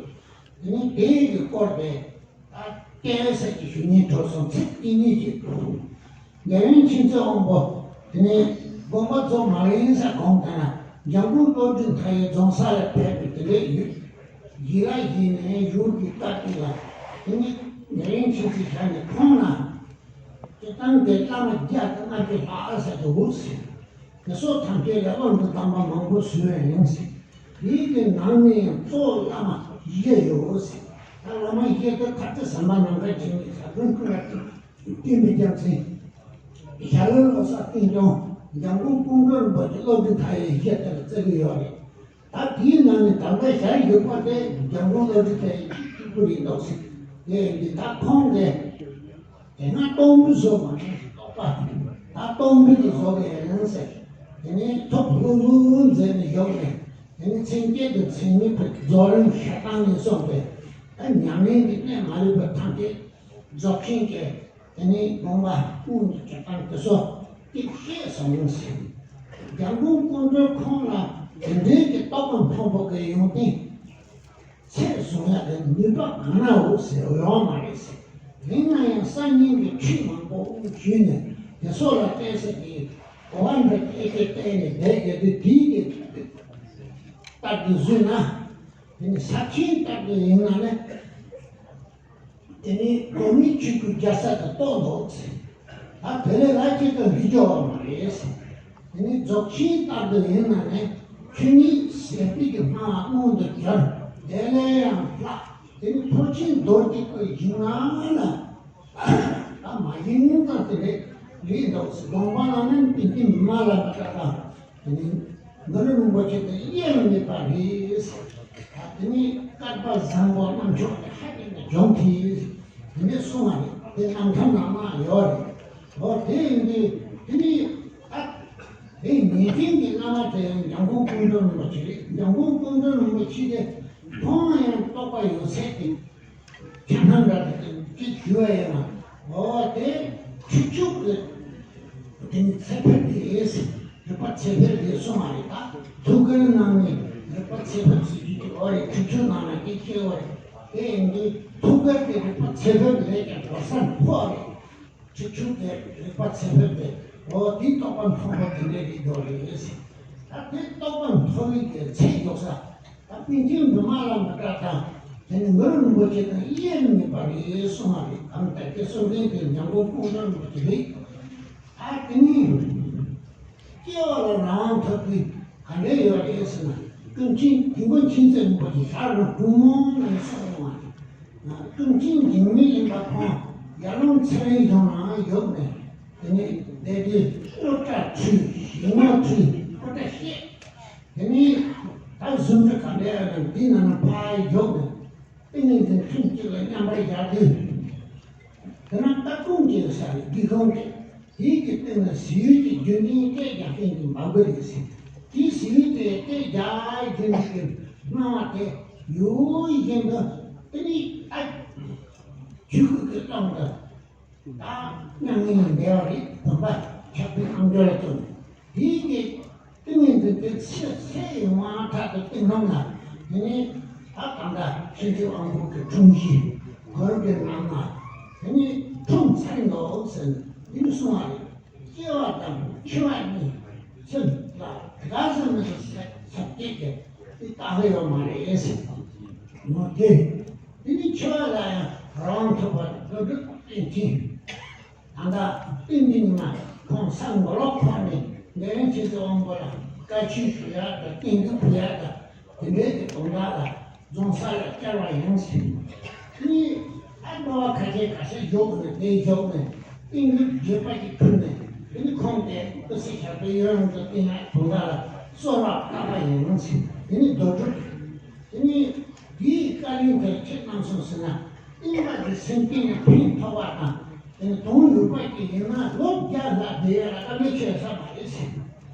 རེད། དེ་ནས་དེའི་གི་སྐོར་དེ་ད་སྐྱེ་ས་ཀྱི་ཞུ་སྙིང་བྲོ་སོང་ཚིག་གཅིག་གཉིས་ཀྱིས། རྒྱལ་ཡུམ་མཁྱེན་བརྩེ་དབང་པོ་དེ་ནས་དགོངས་པ་རྫོགས་མ་ཡིན་ས་གོང་དེ་ན་འཇམ་མགོན་བློ་གྲོས་མཐའ་ཡས་རྫོང་ས་ལ་ཕེབས་པའི་དེ་འདྲའི་ཡུལ་ཡིད་ལ་བཞེས་ནས་ཡུལ་གྱི་བཀའ་དེ་ལ་དེ་ནས་རྒྱལ་ཡུམ་མཁྱེན་བརྩེ་ཞལ་ནས་ཁོང་ན། སྤྱིར་བཏང་གི་བླ་མ་བརྒྱ་དང་ལྔ་བཅུ་ལྷག་ས་དེ་འུ་ཟེར། དེ་སོགས་ཐམས་ཅད་ལ་དབང་དུ་བཏང་པ་མང་པོ་བཟོས་པ་ཡིན་ཟེར། དེའི་གི་ནང་ནས་ཡང་གཙོ་བོ་བླ་མ་བཞི་ཡོད་ཟེར། ད་བླ་མ་བཞི་དེ་ཐར་ཏེ་ཟམ་པ་ནམ་མཁའ་བྱེད་མི་ཟ་དོན་ཀུན་ལ་བརྟེན་པའི་རྒྱལ་མཚན། ཞྭ་ལུ་བློ་བཟང་བསྟན་སྐྱོང་འཇམ་མགོན་ཀོང་སྤྲུལ་རིན་པོ་ཆེ་བློ་གྲོས་མཐའ་ཡས་བཞི་དེ་ལ་བརྩི་གི་ཡོད་རེད། ད་དེའི་ནང་ནས་ད་ལྟ་ཞལ་བཞུགས་པ་དེ་འཇམ་མགོན་བློ་གྲོས་དེ་གཅིག་པུ་རེད་འདུག་ཟེར། དེ་ཡིན་དུས་ད་ཁོང་གིས་དེ་སྔ་སྟོང་ཕྲག་བཟོ་མ་ཐུབ་ཀྱི་རྟོགས་པ། ད་སྟོང་ཕྲག་གི་བཟོ་གི་ཡིན་ཟེར། དེ་ནས་ཐུགས་ལྷུག་ལྷུག་མཛད་ནས་བཞུགས་ནས། དེ་ནས་མཚན་བཅས་དང་མཚན་ཉིད་ཀྱི་རྫོགས་རིམ་ཞལ་ཐང་ནས་གསུངས་པའི་ད་ཉམས་ལེན་གྱི་གནད་མ་ལུས་པ་ཐམས་ཅད་རྫོགས་ཆེན་གྱི། དེ་ནས་དགོངས་པ་དབུ་མའི་སྤྱིར་བཏང་དེ་ཚོ་ཏིག་ཤེས་སོང་ཟིན། འཇམ་མགོན་ཀོང་སྤྲུལ་ཁོང་ལ་དེ་འདྲའི་གི་རྟོགས་པ་མཐོན་པོ་གི་ཡོན་ཏན་ཚད་བཟུང་ཡག་གི་ནུས་པ་གང་ན་འོ་ཟེར་ཡོང་མ་རེད་ཟེར། ཡིན་ན་ཡང་སང་ཉིན་གྱི་ཁྲིད་མང་པོ་དབུ་ཞུས་ནས་དེ་ཚོ་ལ་བལྟས་ས་གི་གོ་བ་འདྲ་སྐད་ཆ་བལྟས་ནས་བསྡད་ཡོད་དུས་དེའི་གི་ལྟར་དུ་བཟོས་ན་དེ་ནི་ས་ཆེན་ལྟར་དུ་ཡིན་ན་ནི། དེ་ནི་གོ་མིའི་ཆོས་སྐུའི་རྒྱལ་ས་དེ་རྟོགས་འདུག་ཟེར། ད་དེ་ལས་ལྷག་ཅིག་ཏུ་ལུས་འགྱུར་བ་མ་རེད་ཟེར། དེ་ནི་རྫོགས་ཆེན་ལྟར་དུ་ཡིན་ན་ནི་ཆོས་ཉིད་ཟད་པའི་གི་སྨྲ་བ་མངོན་དུ་གྱུར། དེ་ལས་ཡང་ལྷག་དེ་ནི་ཐུགས་ཆེན་རྡོ་རྗེ་སྐུའི་ཞིང་ང་ལ་ད་མ་ཡིན་ཙང་དེ་རེད་རེད་འདུག་ཟེར། དགོངས་པ་ལ་ནི་པཎ་ཆེན་མ་ལ་ན་ཀ་དང་། དེ་ནས་ནཱ་རོ་རིན་པོ་ཆེ་དེ་དབྱེར་མེད་པ་རེད། དེ་ནས་བསྐལ་པ་བཟང་པོ་རྣམ་མཆོག་དེ་ཧ་ཅང་གི་འཇོམས་ཐིག་དེ་ནས་གསུང་བ་རེད། དེ་རྣམ་ཐར་ནང་ན་ཡོད་རེད། འོ་དེ་ཡིན་དུས་དེ་ནི་ཨ་དེ་ཉན་མཁན་གྱི་བླ་མ་དེ་ཡང་འཇམ་མགོན་ཀོང་སྤྲུལ་རིན་པོ་ཆེ་རེད། འཇམ་མགོན་ཀོང་སྤྲུལ་རིན་པོ་ཆེ་དེ་ཁོང་ཡང་རྟོགས་པ་ཡོད་ཚད་དེ། ཁྱེད་རྣམ་པ་དེ་ཅིག་ཞུ་བ་ཡིན་ན། འོ་དེ་ཁྱུ་མཆོག་གི་དེ་ནི་ཚེ་འཕེལ་རེད། རིག་པ་ཚེ་འཕེལ་རེད་གསུང་བ་རེད། ད་ཐུགས་ཀར་ནང་ནས་རིག་པ་ཚེ་འཕེལ་ཟེར་རྒྱུ་ཅིག་འོ་རེད། ཁྱུ་མཆོག་ནང་ན་སྐད་ཆ་འོ་རེད། དེ་ཡིན་དུས་ཐུགས་ཀར་དེ་རིག་པ་ཚེ་འཕེལ་ལས་ཀྱང་འགྲོ་ས་མཐོ་རེད། ཁྱུ་མཆོག་དེ་རིག་པ་ཚེ་འཕེལ་དེ་འོ་དེ་རྟོགས་པ་མཐོན་པོ་དེ་འདྲ་རེད་འདུག་རེད། ད་དེ་རྟོགས་པ་མཐོ་བའི་གི་ཚད་མགྱོགས་ས། ད་པཎ་ཆེན་འབྲི་མ་ལ་མི་ཏྲ་དང་། དེ་ནི་མི་རོ་རིན་པོ་ཆེ་དང་དབྱེར་མེད་པ་རེད་གསུང་བ་རེད། གང་ལྟར་དེ་གསུང་མཁན་དེ་འཇམ་མགོན་ཀོང་སྤྲུལ་རིན་པོ་ཆེ་རེད། ད་དེ་ནི་སྐྱེ་བ་ལ་རང་དབང་ཐོབ་པའི་ག་འདྲ་ཡོད་རེད་ཟེར་ན། ཀུན་མཁྱེན་དིལ་མགོ་མཁྱེན་བརྩེ་རིན་པོ་ཆེ་ཞལ་རང་གྲུང་མོ་ནས་གསུངས་ཡོང་བ་རེད། ཀུན་མཁྱེན་འཇིགས་མེད་གླིང་པ་ཁོང་ཡར་ཀླུང་ཚེ་རིང་གཞུང་ནང་བཞུགས་ནས། དེ་ནས་སྡེ་སྡེ་སྤུ་གྲ་ཁྲུས་ཞིང་ངོ་ཁྲུས་སྤུ་གྲ་བཤད། དེ་ནས་ད་གཟུངས་ཁྲུས་ག་འདྲ་ཡོད་ན་འདི་ནང་ན་ཕར་བཞུགས་ནས། ཏིང་ངེ་འཛིན་ཐུན་གཅིག་ལ་མཉམ་པར་བཞག་དུས། དེ་ན་སྟ་གོན་གྱི་ས་རེད། སྒེའུ་ཁུང་དེ། དེའི་གི་སྟེང་ན་གཟི་འོད་ཀྱི་རྒྱུན་ལྡན་སྐད་རྒྱག་མཁན་གྱི་འབབ་གུ་རེད་ཟེར། དེའི་གཟི་འོད་དེ་སྐད་རྒྱག་རྒྱུན་གྱི་སྣང་བ་དེ་ཡུལ་བཞིན་དུ་དེ་ནི་ཨ་ཆོས་སྐུ་གི་ཀློང་དུ། ད་མྱ་ངན་ལས་འདས་པ་རེད། བུམ་པ་ཆགས་པའི་རྣམ་འགྱུར་ལ་སྟོན། དེའི་གི་ཏིང་ངེ་འཛིན་དེ་ཚེ་ཚེ་ཡི་དབང་ཐག་ཏུ་བསྟེན་ནམ་ལ། དེ་ནས་ད་གང་ལྟར་ཕྱིན་ཅི་དབང་པོ་གི་འཁྲུངས་གཞི་གུར་གྱི་ནང་ན་དེ་ནས་འཁྲུངས་ཚར་འདུག་ཟེར་ནས་དེ་ནས་གསུང་བ་རེད། སྐྱེ་བ་དང་འཆི་བ་གཉིས་སེམས་ལ་དེ་ག་ཟེར་མི་འདུག་ཟེར་ཟེར་སྐད་ཀྱི་དེ་བཏགས་ཡོད་མ་རེད་ཟེར། མོ་དེ་དེ་ནས་འཆི་བ་ལ་ཡང་རང་ཐོབ་པ་དེ་འདོད་སྒྲུབ་པའི་ཕྱིན། ད་ལྟ་སྟེང་གི་ཉི་མ་ཁོང་ས་མགོ་ལོག་ཁོག་ནས་འདས་ཡོན་ཆེན་གྱི་དབང་པོ་ལ་བཀའ་ཆོས་ཞུ་ཡག་དང་བསྟན་རྒྱུ་ཕུལ་ཡག་དང་དེ་འདྲའི་གི་དོན་དག་ལ་རྫོང་ས་ལ་བཅར་བ་ཡིན་ཟེར། དེ་ནས་ཨ་འགྲོ་བ་ཁ་ཤས་ཁ་ཤས་བཞུགས་ནས་དེ་བཞུགས་ནས་བསྟན་རྒྱུ་བརྗོད་པ་ཞིག་ཕུལ་ནས། དེ་ནས་ཁོང་དེ་ཏུ་སེ་ཞབས་པད་ཡུན་རིང་དུ་བརྟན་ཡག་དོན་དག་ལ་གསོལ་བ་བཏབ་པ་ཡིན་ཟེར། དེ་ནས་རྡོ་གྲུབ། དེ་ནས་འདིའི་བཀའ་ལན་དེར་ཁྱེད་རྣམ་གསུམ་ཟེར་ན། བསྟན་པ་འདི་སེམས་ཅན་ལ་ཕན་ཐོགས་པ་དང་། དེ་ནི་དོན་ཡོད་པ་ཅིག་ཡིན་ན་ལོ་བརྒྱ་ལྷག་བསྡད་ཡ་ལ་དཀའ་ལས་ཁྱད་བསད་པ་རེད་ཟེར།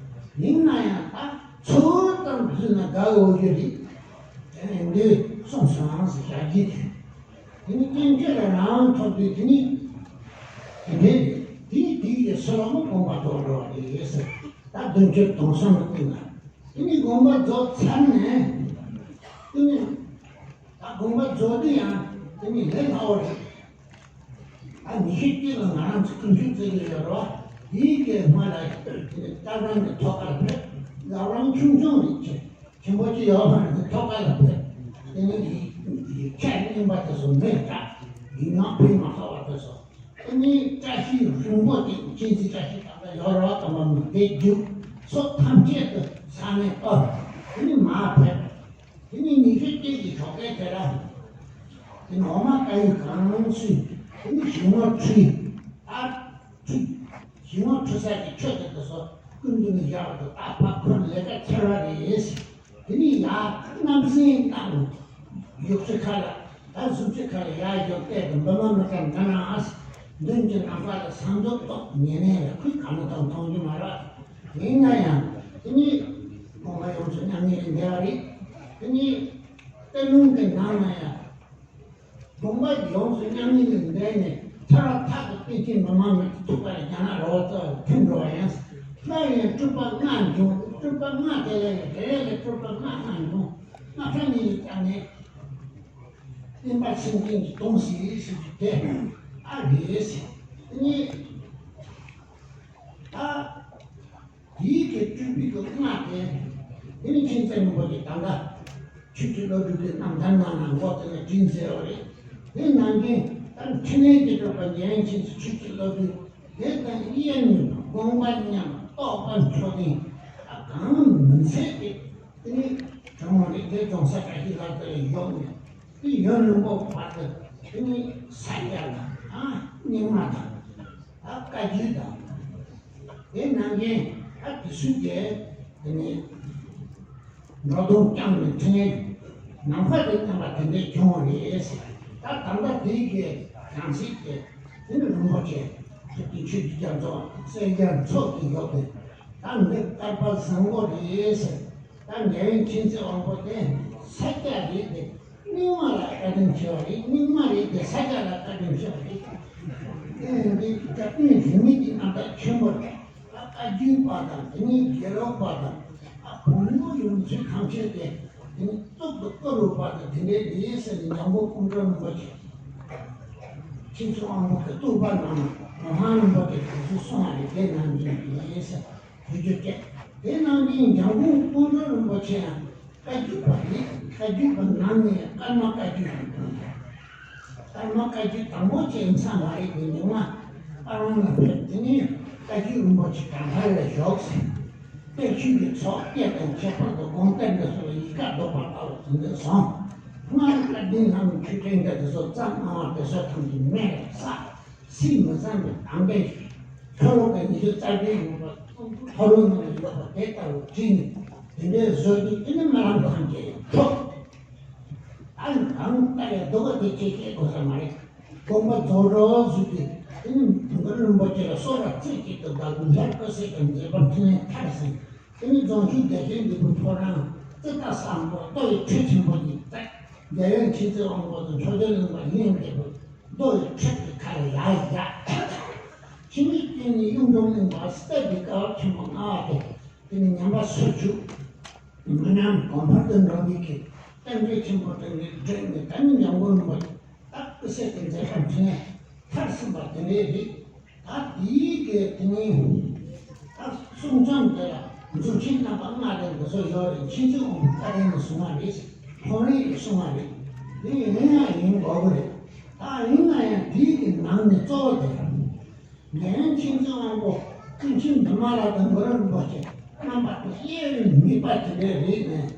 ཡིན་ན་ཡང་ད་ཚོད་ཙམ་བཟོས་ན་དགའ་འོས་རྒྱུ་རེད། དེ་ནི་འདི་གསུངས་སོང་ཟེར་བྱ་རྒྱུ་དེ། དེ་ནི་སྐྱེ་མཆེད་ལ་རང་ཐོབ་དུས་དེ་ནི། དེ་འདྲའི་དེའི་དེའི་ཡི་སོ་ལ་མོ་དགོངས་པ་རྫོགས་འགྲོ་བ་རེད་ཟེར། ད་བདུན་ཅུ་དོན་གསུམ་ལ་བསྟུན་ན། དེ་ནི་དགོངས་པ་རྫོགས་ཚར་ནས། དེ་ནི་ད་དགོངས་པ་རྫོགས་དུས་ཡང་དེ་ནི་ལས་སླ་བོ་རེད། ད་ཉི་ཤུ་གཅིག་ལ་ང་རང་ཚོ་ཀུན་སྤྱོད་རྩེ་གི་ཡོད་རོགས། དེའི་གི་སྔོན་ལ་དེ་ནི་སྐྱབས་རང་གི་ཐོག་ཁ་ལ་ཕེབས། སྐྱབས་རང་ཆུང་ཆུང་རེད་ཅེས་ཆེན་པོ་ཅི་ཡོད་མ་རེད། ཐོག་ཁ་ལ་ཕེབས། དེ་ནི་ཡི་ཡི་ཁྱད་རྙིང་པ་དེ་ཚོ་མེད་ཀྱང་ཡིན་ཡང་ཕན་མ་ཐོགས་པ་དེ་ཚོ། དེ་ནས་བཀྲ་ཤིས་ལྷུན་པོ་དེ་མཁྱེན་བརྩེ་བཀྲ་ཤིས་དང་ད་ཡོ་རོ་དམ་པ་མི་བདེ་རྒྱུ་སོགས་ཐམས་ཅད་དུ་ས་ནས་ཨོ། དེ་ནས་མར་ཕེབས། དེ་ནས་ཉི་ཤུ་གཅིག་གི་ཞོགས་ཀས་དེ་ལ། དེ་ནས་འོ་མ་དཀར་ཡོལ་གང་ཚུད། དེ་ནས་ཞིང་ངོ་ཁྲུས། ཨ། ཁྲུས། ཞིང་ངོ་ཁྲུས་ས་ཀྱི་ཆུ་དེ་དེ་ཚོ་ཀུན་ཏུ་ནས་བཞག་པ་དང་ད་ཕར་ཁོར་ལས་ཀ་ཚར་བ་རེད། དེ་ནས་ཡར་རྣམ་སྲས་རྣམས་ཡོག་ཚོད་ཁ་ལ་ད་གཟུགས་ཚོད་ཁ་ལ་ཡར་ཡོག་བལྟས་དང་འབུ་མ་མི་ཀྲམ་འདྲ་ན་ཨ། མདུན་གྱི་ནམ་མཁའ་ལ་ས་མདོག་ཏོག་ཉེ་གནས་ལ་ཁུལ་གང་ན་དང་མཐོང་རྒྱུ་མ་རེད། ཡིན་ན་ཡང་དེ་ནི་དགོངས་པ་ཡོངས་སུ་མྱ་ངན་ལས་འདས་པ་རེད། དེ་ནི་གཏེར་ལུང་གི་ནང་ན་ཡང་དགོངས་པ་ཡོངས་སུ་མྱ་ངན་ལས་འདས་ནས་ཚར་བ་ཐག་ཏུ་བསྟན་ཅིང་མི་མང་མི་ཐུག་པར་རྒྱ་ནག་རོ་ཙ་ཐིམ་འགྲོ་བ་ཡིན། སླར་ཡང་སྤྲུལ་པ་ལྔ་འབྱུང་། སྤྲུལ་པ་ལྔ་དེ་ལ་ཡང་རེ་རེ་ལ་སྤྲུལ་པ་ལྔ་ལྔ་འབྱུང་། སྔགས་ཕྲ་གཉིས་ལ་བཅར་ནས། བསྟན་པ་སེམས་ཅན་གྱི་དོན་གཟིགས་ཟེར་གྱི་དེ་ཨ་རེད་ཟེར། དེ་ནས་ད་དེའི་གི་སྤྲུལ་པའི་གི་སྔགས་དེ་དེ་ནི་མཁྱེན་བརྩེ་རིན་པོ་ཆེ་ད་ལྟ་ཆོས་ཀྱི་བློ་གྲོས་ཀྱི་རྣམ་ཐར་ནང་ན་མགོ་དེ་ལ་བྲིས་མཛད་པ་རེད། དེ་ནང་བཞིན་ད་འཕྲིན་ལས་ཀྱི་སྤྲུལ་པ་འཇམ་དབྱངས་མཁྱེན་བརྩེ་ཆོས་ཀྱི་བློ་གྲོས་དེ་དང་དབྱེར་མེད་དགོངས་པ་མཉམ་རྟོགས་པ་མཆོག་ལྡན་གང་མི་འཚལ་ཏེ། དེ་ནས་དྲང་མོ་རེད། དེ་རྫོང་སར་བཀྲ་ཤིས་ལྷ་རྩེ་ལ་བཞུགས་ནས་དེ་ཡུན་རིང་པོ་བར་དུ་དེ་ནས་ས་རྒྱ་ལ་ཨ་རྙིང་མ་དང་ཨ་བཀའ་བརྒྱུད་དང་། དེ་ནང་བཞིན་ཨ་དེ་ཚོའི་གི་དེ་ནས་འགྲོ་དོན་བསྐྱངས་ནས་འཕྲིན་ལས་ནམ་མཁའ་དང་མཉམ་པ་དེ་འདྲའི་བྱུང་བ་རེད་ཟེར། ད་ད་ལྟ་དེའི་གི་བྱང་སྲིད་དེ་དེ་ནི་རིན་པོ་ཆེ། ཐུབ་ཀྱི་ཆོས་ཀྱི་རྒྱ་མཚོ་གསེར་རྒྱ་མཚོ་གི་འོག་ཏུ། ད་འདི་བསྐལ་པ་བཟང་པོ་རེད་ཟེར། ད་འཇམ་དབྱངས་མཁྱེན་བརྩེ་དབང་པོ་དེ་ས་སྐྱ་རེད་དེ། རྙིང་མ་ལ་བཀའ་དྲིན་ཆེ་བ་རེད། རྙིང་མ་རེད་དེ་ས་སྐྱ་ལ་བཀའ་དྲིན་ཆེ་བ་རེད། ཨེ་འདི་བཀའ་དྲིན་རིས་མེད་ཀྱི་རྣམ་ཐར་ཆེན་པོ་རེད། ད་བཀའ་བརྒྱུད་པ་དང་དེ་ནས་དགེ་ལུགས་པ་དང་ཨ་བོན་པོ་ཡོངས་ཚུལ་ཐམས་ཅད་དེ། དེ་ནས་གཙུག་ཏུ་བཀུར་འོས་པ་དང་དེ་འདྲའི་ལས་ཟེར་ནས་འཇམ་མགོན་ཀོང་སྤྲུལ་རིན་པོ་ཆེ། ཁྱེད་ཚོ་དབང་པོ་གི་བསྟོད་པ་གནང་ན་གོང་ས་རིན་པོ་ཆེ་དེ་ཚོ་གསུང་བ་རེད། དེ་ནང་བཞིན་གྱི་ལས་ཟེར་བོད་བརྒྱུད་སྐད། དེ་ནང་བཞིན་འཇམ་མགོན་ཀོང་སྤྲུལ་རིན་པོ་ཆེ་ཡང་བཀའ་བརྒྱུད་པ་རེད། བཀའ་བརྒྱུད་པ་ནང་ནས་ཀརྨ་བཀའ་བརྒྱུད་རེད། ཀརྨ་བཀའ་བརྒྱུད་དང་པོ་ཅན་ཚང་བ་རེད། དེ་ཉི་མ་ཨ་རོང་ལ་ཕེབས། དེ་ནས་བཀའ་བརྒྱུད་རིན་པོ་ཆེ་གྲངས་ཐར་ལ་ཞུགས་ཟེར། དཔལ་ཆོས་ཀྱི་ཚོགས་སྐད་དང་ཁྱད་པར་དུ་དགོངས་གཏེར་འདི་ཚོ་ལ་ཡི་གེ་ཟློག་པ་ལྟ་བུ་དེ་འདྲ་སོང་། སྔར་བཀའ་དྲིན་ལྷ་མོ་ཆོས་སྤྲིན་འདི་དེ་ཚོ་རྩ་སྔ་བ་དེ་ཚོ་ཐམས་ཅད་མེད་ལ་བསགས། སྲིད་མི་བཟང་པའི་དམ་པའི་ཆོ་ལོ་གི་ཉི་ཤུ་རྩ་བདུན་ཡོད་པ། ལྷ་ལུང་ནང་ཡོད་པ་དེ་ལྟ་བུ་བྲིས་ནས་དེ་འདྲའི་བཟོ་དུས་དེ་ནི་རྨི་ལམ་ཐམས་ཅད་ཡང་འཁྲུགས། ཨ་ནི་གང་ལྟར་ཡང་སྡུག་པ་དེ་ཅི་བྱེད་དགོས་ས་མ་རེད། དགོངས་པ་རྫོགས་འགྲོ་ཟེར་ཏེ་དེ་ནི་དུང་དཀར་རིན་པོ་ཆེ་ལ་གསོལ་རས་རྩེ་གཅིག་ཏུ་དགའ་དགོས། ལྷ་སྐུ་གསལ་དང་མཛད་པ་འཕྲིན་ལས་མཐར་ཕྱིན། དེ་ནི་རྫོང་ཆུ་བདེ་ཆེན་འདི་པའི་ཕོ་བྲང་ཙི་ཏ་བཟང་པོ་རྡོ་ཡི་ཁྲི་ཆེན་པོ་ཡི་རྩེ། རྒྱལ་ཡོན་མཁྱེན་བརྩེ་དབང་པོ་དང་མཆོག་སྦྱིན་གླིང་པ་གླིང་འདི་པའི་རྡོ་ཡི་ཁྲི་གི་ཁ་ལ་ཡར་བཞག། འཆི་མེད་སྤྱན་ནི་གཡུང་དྲུང་གླིང་པ་སྲིད་པའི་སྐལ་བ་ཆེན་པོ་ལྔ་པ་དེ། དེ་ནི་ཉམས་པ་སོར་ཆུད། མི་རྣམས་གོང་འཕེལ་དུ་འགྲོ་བའི་གི་རྟེན་འབྲེལ་ཆེན་པོ་དེ་འདྲའི་སྒྲོན་ནས། ད་ནི་འཇམ་མགོན་རིན་པོ་ཆེ་ད་སྐུ་གསལ་དུ་མཛད་པ་འཕྲིན་ལས་མཐར་ཕྱིན་པ་དེ་འདྲའི་རིགས། ད་དེའི་གི་དེ་ནི་ད་གསུང་རྩོམ་དེ་ལ་མཛུབ་ཆེན་རྣམ་པ་ལྔ་དེ་འདི་ཚོ་ཡོད་རེད། མཁྱེན་བརྩེ་དབང་པོ་བཀའ་དྲིན་ནས་གསུངས་པ་རེད། ཁོང་རང་གིས་གསུངས་པ་རེད། དེ་ཡིན་ཡང་ཡིན་དགོས་ཀྱི་རེད། ད་ཡིན་ན་ཡང་དེའི་གི་ནང་ནས་གཙོ་བོ་དེ། འཇམ་དབྱངས་མཁྱེན་བརྩེ་དབང་པོ་ཀུན་མཁྱེན་འབྲི་མ་ལ་དང་གུ་རུ་རིན་པོ་ཆེ་རྣམ་པ་དེ་དབྱེ་བའི་དམིགས་པ་དེ་འདྲ་རེད་ནས།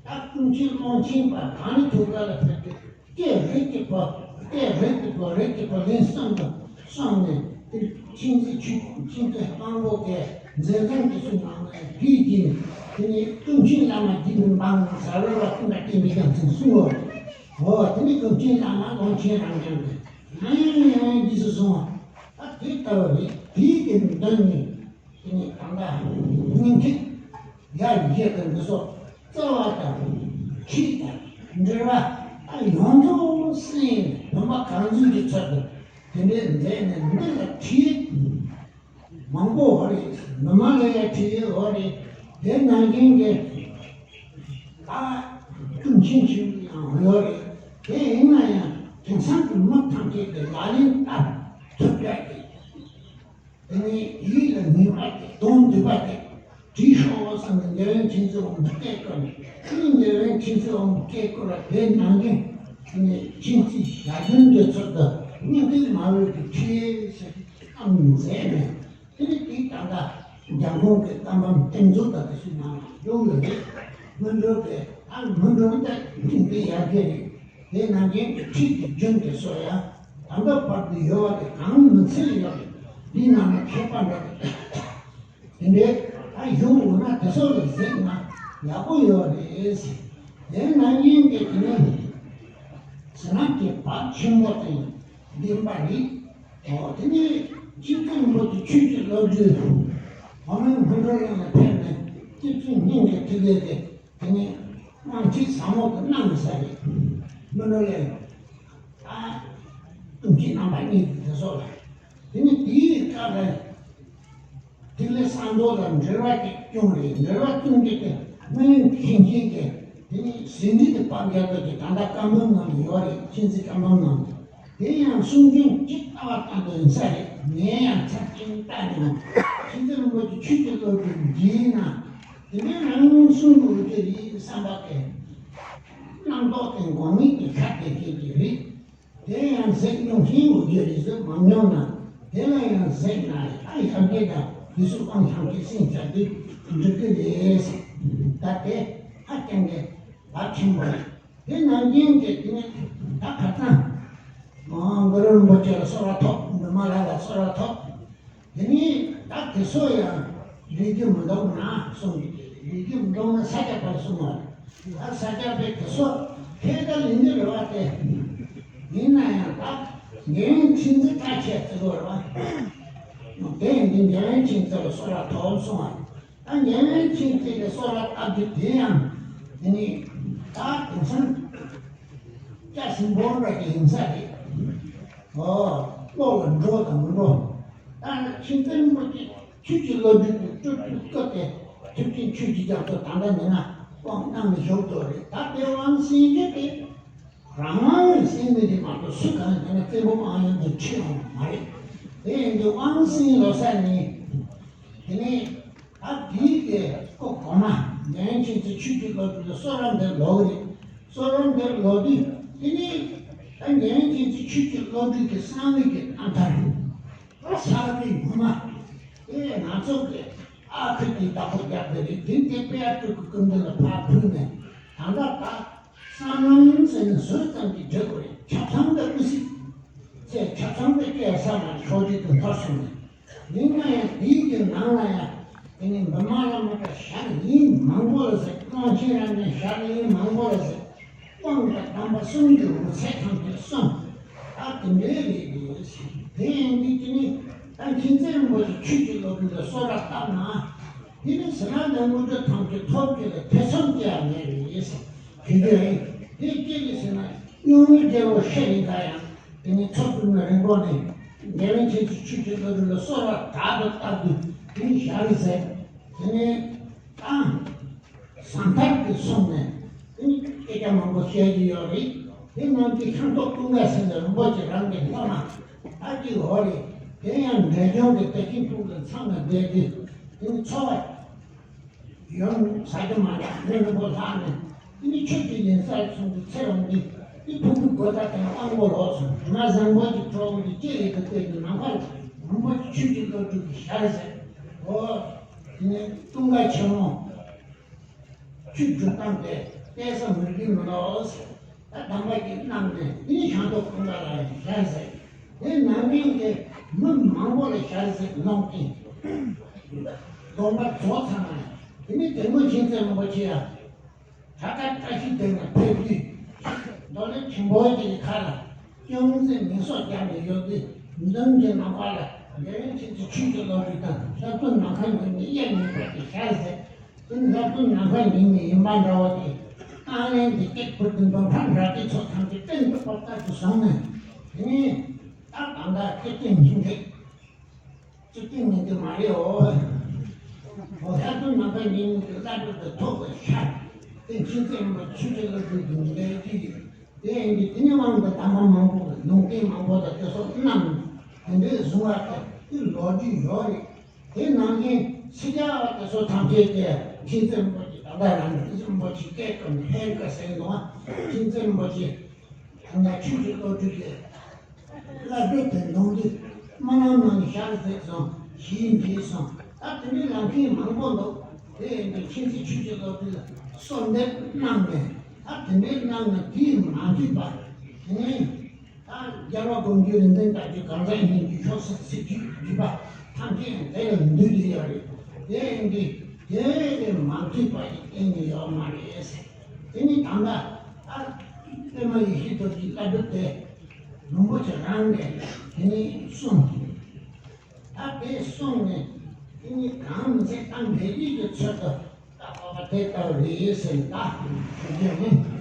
ད་ཀུན་མཁྱེན་ཀློང་ཆེན་པ་གང་ནས་ཐུག་ག་ལ་ཕེབས་ཏེ་སྐད་རིགས་ཀྱི་བུ། སྐད་རིགས་ཀྱི་བུ། རིགས་ཀྱི་བུ་ལན་གསུམ་དུ་གསུངས་ནས། དེ་མཁྱེན་བརྩེ་ཆོས་མཁྱེན་བརྩེ་དབང་པོ་གི་མཛད་རྣམ་དེ་ཚོའི་ནང་ནས་བརྒྱུད་ཀྱིས་དེ་ནས་ཀུན་མཁྱེན་བླ་མ་དགྱེས་པའི་འབངས་ཟ་རོ་ལ་ཀུན་དགའ་བསྟན་པའི་རྒྱལ་མཚན་གསུང་ངོ་། འོ་དེ་ནས་ཀུན་མཁྱེན་བླ་མ་ཀློང་ཆེན་རང་རྐྱང་གིས་ཡང་ཡང་ཡང་རྗེས་སུ་བཟུང་བ། ད་དེ་ལྟ་བུ་རེད། དེའི་གི་མདུན་ནས་དེ་ནས་གང་ལྟར་སྙིང་ཐིག་ཡར་བཞེས་ཏེ་འདི་ཚོ་རྩ་བ་དང་ཁྲིད་དང་འབྲེལ་བ་ད་ཡོངས་རྫོགས་སེམས་བུམ་པ་གང་ཚུན་གྱི་ཚུལ་དུ་དེ་འདྲའི་མཛད་ནས་འདི་ལ་ཁྲིད། མང་པོ་ཡོད་རེད། མི་མང་ལ་ཡང་ཁྲིད་ཡོད་རེད། དེ་ནང་བཞིན་གྱི་ད་ཀུན་མཁྱེན་ཞིག་ཡང་ཡོད་རེད། དེ་ཡིན་ན་ཡང་དེང་སང་གི་མི་ཐམས་ཅད་ཀྱི་ལག་ལེན་བསྟར་ཐུབ་ཡག་གི་དེ་ནས་ཡིད་ལ་ངེས་པ་དེ། དོན་འདུས་པ་དེ་བྲིས་ཤོག་བསམ་ནས་འཇམ་དབྱངས་མཁྱེན་བརྩེ་དབང་པོ་སྐད་བསྐུར་ནས། དེ་ནས་འཇམ་དབྱངས་མཁྱེན་བརྩེ་དབང་པོ་སྐད་བསྐུར་བ་དེ་ནང་བཞིན་དེ་ནས་མཁྱེན་བརྩེ་ཞལ་རྒྱུན་དུ་ཚུལ་དུ་སྙིང་ཐིག་མ་འོད་ཀྱི་ཁྲིད་ཟེར་གྱི་བཀའ་མཛད་ནས། དེ་ནས་དེའི་ད་ལྟ་འཇམ་མགོན་གྱི་བཀའ་འབུམ་གཏེར་མཛོད་དང་དེ་ཚོའི་ནང་ལ་ཡོད་ཡོད་རེད། སྔོན་འགྲོ་དེ་ཨ་སྔོན་འགྲོ་དེ་ཐིག་དེ་ཡར་རྒྱས་རེད། དེ་ནང་བཞིན་གྱི་ཁྲིད་ཀྱི་རྒྱུན་དེ་ཚོ་ཡང་ད་ལྟ་བར་དུ་ཡོད་པ་དེ་གང་མི་ཚད་ཡོད་རེད། འདི་ནང་ནས་མཁས་པ་འདྲ་དེ་འདྲའི་ཨ་ཡོང་ཡོང་ན་དེ་ཚོ་ལ་གཟིགས་ན་ཡག་པོ་ཡོད་རེད། དེ་ནང་བཞིན་གྱི་དེ་ནས་ཟེར་ན་དེ་བག་ཆེན་པོ་དང་ལྡན་པ་རེད། འོ་དེ་ནས་སྤྱི་ཚོགས་མི་གི་ཆོས་ཀྱི་བློ་གྲོས་འོ་མའི་སྔོན་འགྲོ་ཡང་ལ་ཕེབས་ནས་སྤྱི་ཚོགས་སྙིང་གི་ཐིག་ལེ་དེ་དེ་ནས་དབང་ཁྲིད་ཟབ་མོ་དུ་གནང་ས་རེད། སྔོན་འགྲོ་ལས་ད་ཀུན་མཁྱེན་རྣམ་པ་གཉིས་དེ་ཚོ་ལ་དེ་ནས་དེའི་སྐབས་ལ་ཐིག་ལེ་གསང་རྡོ་དང་འབྲེལ་བ་ཅིག་བྱུང་རེད། འབྲེལ་བ་བྱུང་རྒྱུ་དེ་སྨན་མཁན་ཆེན་གྱི་དེ་ནས་ཟིན་བྲིས་དེ་དཔལ་རྒྱལ་ཚོགས་ཀྱི་ད་ལྟ་བཀའ་འབུམ་ནང་ཡོད་རེད། མཁྱེན་བརྩེ་བཀའ་འབུམ་ནང་། དེ་ཡང་གསུང་རྒྱུན་གཅིག་ལྟ་བ་ལྟ་འདོད་ཡིན་ས་རེད། ངས་ཡང་ཚར་གཅིག་བལྟས་ནས་མཁྱེན་བརྩེ་རིན་པོ་ཆེ་ཆོས་ཀྱི་བློ་གྲོས་འདྲིས་ན་དེ་ནས་རང་གསུང་དགོས་རྒྱུ་རེད་བསམ་པ་དེ་རྣམ་རྟོག་དེ་འགོག་མེད་ཀྱི་ཁ་དེ་ཤེས་ཀྱི་རེད། དེ་ཡང་གཟིགས་མྱོང་ཤེས་དགོས་རྒྱུ་རེད་ཟེར་མ་མྱོང་ན་དེ་ལ་ཡང་གཟིགས་ན་ཨ་ཡར་རྒྱས་དང་དེ་ཚོ་དབང་ཤང་གི་སེམས་ཚ་དུས་འགྲིག་གི་རེད་ཟེར། ད་དེ་ཧ་ཅང་གི་བག་ཆེན་པོ་རེད། དེ་ནང་བཞིན་གྱི་དེ་ནས་ད་ཁ་སང་གུ་རུ་རིན་པོ་ཆེ་ལ་གསོལ་བ་ཐོབ། འབྲི་མ་ལ་ལ་གསོལ་བ་ཐོབ། དེ་ནས་ད་དེ་ཚོ་ཡང་རིག་རྒྱུ་མི་འདུག་ན་གསུངས་ཀྱི། རིག་རྒྱུ་མི་འདུག་ན་ས་སྐྱ་པར་གསུངས་པ་རེད། ད་ས་སྐྱ་པས་དེ་ཚོ་ཐད་ཀར་ལེན་གྱི་རེད་བ། དེ་ཡིན་ན་ཡང་ད་འཇམ་དབྱངས་མཁྱེན་བརྩེ་བཀྲ་ཤིས་ཟེར་བ་རེད་བ། དེ་ཡང་འདི་འཇམ་དབྱངས་མཁྱེན་བརྩེ་ལ་གསོལ་བ་ཐོབ་གསུང་བ། ད་འཇམ་དབྱངས་མཁྱེན་བརྩེ་ལ་གསོལ་བ་བཏབ་རྒྱུ་དེ་ཡང་དེ་ནི་ད་དེང་སང་སྐྱ་སེང་སྤོམ་ར་གི་ཡིན་ས་རེད། ཨོ། བློ་ལ་འགྲོ་དང་མི་འགྲོ། ད་མཁྱེན་བརྩེ་རིན་པོ་ཆེ་ཆོས་ཀྱི་བློ་གྲོས་ཀྱི་སྤྲུལ་སྐུ་བཀོད་དེ་ཐུབ་བསྟན་ཆོས་ཀྱི་རྒྱ་མཚོ་ད་ལྟ་འདི་ན་དབང་གནང་ནས་བཞུགས་འདུག་རེད། ད་དེ་དབང་སེང་གེ་དེ། རང་དབང་སེང་གེ་དེ་མ་གཏོགས་སུ་གང་ཡང་ན་བཙན་པོ་དབང་ཡོད་མཁན་ཁྲིད་འོང་མ་རེད། དེ་ཡིན་དུས་དབང་སེང་ལོ་ས་ནི། དེ་ནས་ད་དེའི་གི་སྐོར་གོང་མ་འཇམ་དབྱངས་མཁྱེན་བརྩེ་ཆོས་ཀྱི་བློ་གྲོས་ལ་གསོལ་རས་འདེབས་ལོག་གི་རེད། གསོལ་རས་འདེབས་ལོག་དུས་དེ་ནས་ད་འཇམ་དབྱངས་མཁྱེན་བརྩེ་ཆོས་ཀྱི་བློ་གྲོས་ཀྱི་གསང་བའི་གི་རྣམ་ཐར། ས་རི་ངོ་མ། དེ་ང་ཚོ་གི་ཨ་ཁུ་དེ་བདག་པོ་རྒྱག་གི་རེད། དེ་དེ་དཔེ་ཨ་ཀྲུག་གི་སྐུ་མདུན་ལ་ཕར་ཕུལ་ནས། ད་ལྟ་ད་སང་ཉིན་ཟེར་ནས་ཟུར་ཙམ་གྱི་འབྲི་དགོས་རེད། ཆབ་ཚང་དེ་དབུ་སྲིད་ཚེ་ཆབ་ཚང་དེ་སྐད་ས་མ་ཤོར་རྒྱུ་དེ་འཐོར་སོང་ནས། ཡིན་ན་ཡང་དེའི་གི་ནང་ལ་ཡང་དེ་ནི་མི་མང་ལ་མ་ལྟ་ཞར་ཡིན་མང་པོ་ལ་ཟེར། གླང་ཆེན་རང་གི་ཞར་ཡིན་མང་པོ་ལ་ཟེར། དབང་དང་དམ་པ་གསུམ་གྱི་འོད་ཟེར་ཐམས་ཅད་གསུམ། ད་དེ་འདྲའི་རེད་འདུག་ཟེར། དེ་ཡིན་དུས་དེ་ནི་ད་མཁྱེན་བརྩེ་རིན་པོ་ཆེ་ཆོས་ཀྱི་བློ་གྲོས་ལ་གསོལ་རས་བཏབ་ན། དེ་ནི་ཟེར་ན་ནི་དངོས་གྲུབ་ཐམས་ཅད་ཐོབ་རྒྱུ་ལ་ཐེ་ཚོམ་ཅི་ཡང་མེད་རེད་ཟེར། དེ་འདྲ་ཡིན། དེ་སྐད་ཀྱི་ཟེར་ན་གཡུང་དྲུང་རྒྱལ་པོ་ཤི་རིང་ག་ཡང་དེ་ནི་ཚོགས་དྲུག་ནས་རིང་པོ་ནས་འཇམ་དབྱངས་མཁྱེན་བརྩེ་ཆོས་ཀྱི་བློ་གྲོས་ལ་གསོལ་རས་དྲག་ཏུ་བཏབ་དུས་དེ་ནི་ཞར་ཟེར། དེ་ནི་ད། ཟང་ཐལ་གྱི་གསུང་ནས་དེ་ནི་སྐད་ཆ་མང་པོ་བཤད་ཀྱི་ཡོད་རེད། དེ་རྣམས་ཀྱི་ཤིང་ཏོག་ཀུན་དགའ་ཟེར་ནས་རིན་པོ་ཆེ་རང་གི་བླ་མ་ད་ཅིག་འོ་རེད། དེ་ཡང་འབྲས་ལྗོངས་ཀྱི་བདེ་ཆེན་ཕུག་ལ་མཚམས་ལ་བསྡད་དུས་དེ་ནི་འཚོ་བ་ཡོང་ཟ་རྒྱུ་མ་འདྲ་ལོ་རིང་པོ་ལྷག་ནས། དེ་ནི་ཆོས་ཀྱི་ལིང་ཚར་སོང་དུས་ཚེ་རིང་དུས་དེ་ཕུག་གི་སྒོ་ད་དེ་དབང་པོ་ལོག་སོང་། མ་བཟང་པོ་གྱི་གྲོགས་ཀྱི་ལྕེ་ཡི་གི་སྟེང་དུ་ནམ་མཁར་རིན་པོ་ཆེ་ཆོས་ཀྱི་བློ་གྲོས་ཀྱི་ཞལ་ཟེར། འོ། དེ་ནས་ཀུན་དགའ་ཆེན་མོ། ཆོས་སྒྲུབ་སྟངས་དེ་བལྟས་ས་མི་དགེ་མི་ནོར། ད་དམ་པ་གིས་གནང་ནས་དེ་ནི་ཤིང་ཏོག་ཀུན་དགའ་ལ་ཡང་ཞལ་ཟེར། དེ་ནང་བཞིན་གྱི་མི་མང་པོ་ལ་ཞལ་ཟེར་གནང་སྟེ། དགོངས་པ་རྫོགས་ཚར་ན་དེ་ནི་དེ་མོ་མཁྱེན་བརྩེ་རིན་པོ་ཆེ་ཡང་ད་ལྟ་བཀྲ་ཤིས་སྡེ་ནས་ཕེབས་དུས། མདོ་ལས་ཆེན་པོ་གཅིག་གི་ཁ་ལ་ཅུང་ཟད་མིང་སོགས་བརྒྱབ་ནས་ཡོད་དུས། མདུན་གྱི་ནམ་མཁའ་ལ་འཇམ་དབྱངས་མཁྱེན་བརྩེ་ཆོས་ཀྱི་བློ་གྲོས་དང་ལྷག་པའི་ནམ་མཁའ་ཉིད་ནས་དབྱེར་མེད་པ་དེ་ཞལ་ཟེར། དེ་ནི་ལྷག་པའི་ནམ་མཁའ་ཉིད་ནས་ཡིན་པ་འདྲ་བ་དེ། རྟག་ལན་དེ་སྐད་ཕུར་དུ་འདོན་ཁ་འདྲ་དེ་ཚོ་ཐམས་ཅད་སྟོན་ཐུབ་པ་ལྟར་དུ་བཟུང་ནས། དེ་ནས་ད་ད་ལྟ་སྐད་ཅིག་ཉིད་འདི་ཅིག་སྟོན་ཉིད་དུ་མ་རེད། འོ། འོ་ལྷག་པའི་ནམ་མཁའ་ཉིད་ནས་བསླབ་གྲྭ་དུ་ཐོག་གི་ཤར། དེ་མཁྱེན་བརྩེ་རིན་པོ་ཆེ་ཆོས་ཀྱི་བློ་གྲོས་ཀྱི་ཉི་ཟླའི་དུས་ཀྱི། དེ་ཡིན་དུས་དེ་ནས་དབང་དུ་དམ་པ་མང་པོ་གི་ལུང་བསྟན་མང་པོ་དང་དེ་སོགས་གནང་། དེ་འདྲའི་བཟུང་བ་དེ་དེ་ལོ་རྒྱུས་ཡོད་རེད། དེ་ནང་བཞིན་ཕྱི་རྒྱལ་བ་དེ་ཚོ་ཐམས་ཅད་ཀྱིས་མཁྱེན་བརྩེ་རིན་པོ་ཆེ་ད་ལྟ་རང་མཁྱེན་བརྩེ་རིན་པོ་ཆེ་སྐད་བཏང་ནས་ཧེ་ཀ་ཟེར་འདུག་མཁྱེན་བརྩེ་རིན་པོ་ཆེ་ད་ལྟ་ཆོས་ཀྱི་བློ་གྲོས་ཀྱི་བསླབ་གྲྭ་དེ་འདོན་དུས་སྨོན་ལམ་ནང་ནས་ཞལ་ཟེར་སོང་། ཞེས་འདྲིས་སོང་། ད་དེ་འདྲའི་ལམ་ཁྱེར་མང་པོ་འདུག་དེ་ཡིན་དུས་མཁྱེན་བརྩེ་ཆོས་ཀྱི་བློ་གྲོས་ལ་གསོལ་འདེབས་གནང་ནས། ད་དེ་འདྲའི་གནང་ན་དེས་མ་འགྲིག་པ། དེ་ནས། ད་རྒྱལ་བ་དགོངས་རྒྱུད་རིག་འཛིན་དར་རྒྱས་གང་ཟག་སྙིང་རྗེ་ཤོག་སེར་ཚེས་བཅུའི་བརྒྱུད་པ་ཐམས་ཅད་དེ་ལ་འདུས་ཏེ་ཡོད་རེད། དེ་ཡིན་དུས་དེ་ལས་མ་འདུས་པ་ཞིག་གཏན་ནས་ཡོད་མ་རེད། དེ་ནི་ད་ལྟ་ཨ་པདྨ་ཡེ་ཤེས་རྡོ་རྗེའི་བསླབ་གྲྭ་དེ་རིན་པོ་ཆེ་རང་ནས་དེ་ནི་གསུངས། ད་དེ་གསུངས་ནས་དེ་ནི་གང་མི་ཚད་ད་འཕེལ་རྒྱས་ཀྱི་ཚུལ་དུ། ད་འཕགས་པ་དེ་ལྟ་བུ་རེད་ཟེར་ནས་ད་ཞུ་རྒྱུ་ཡིན།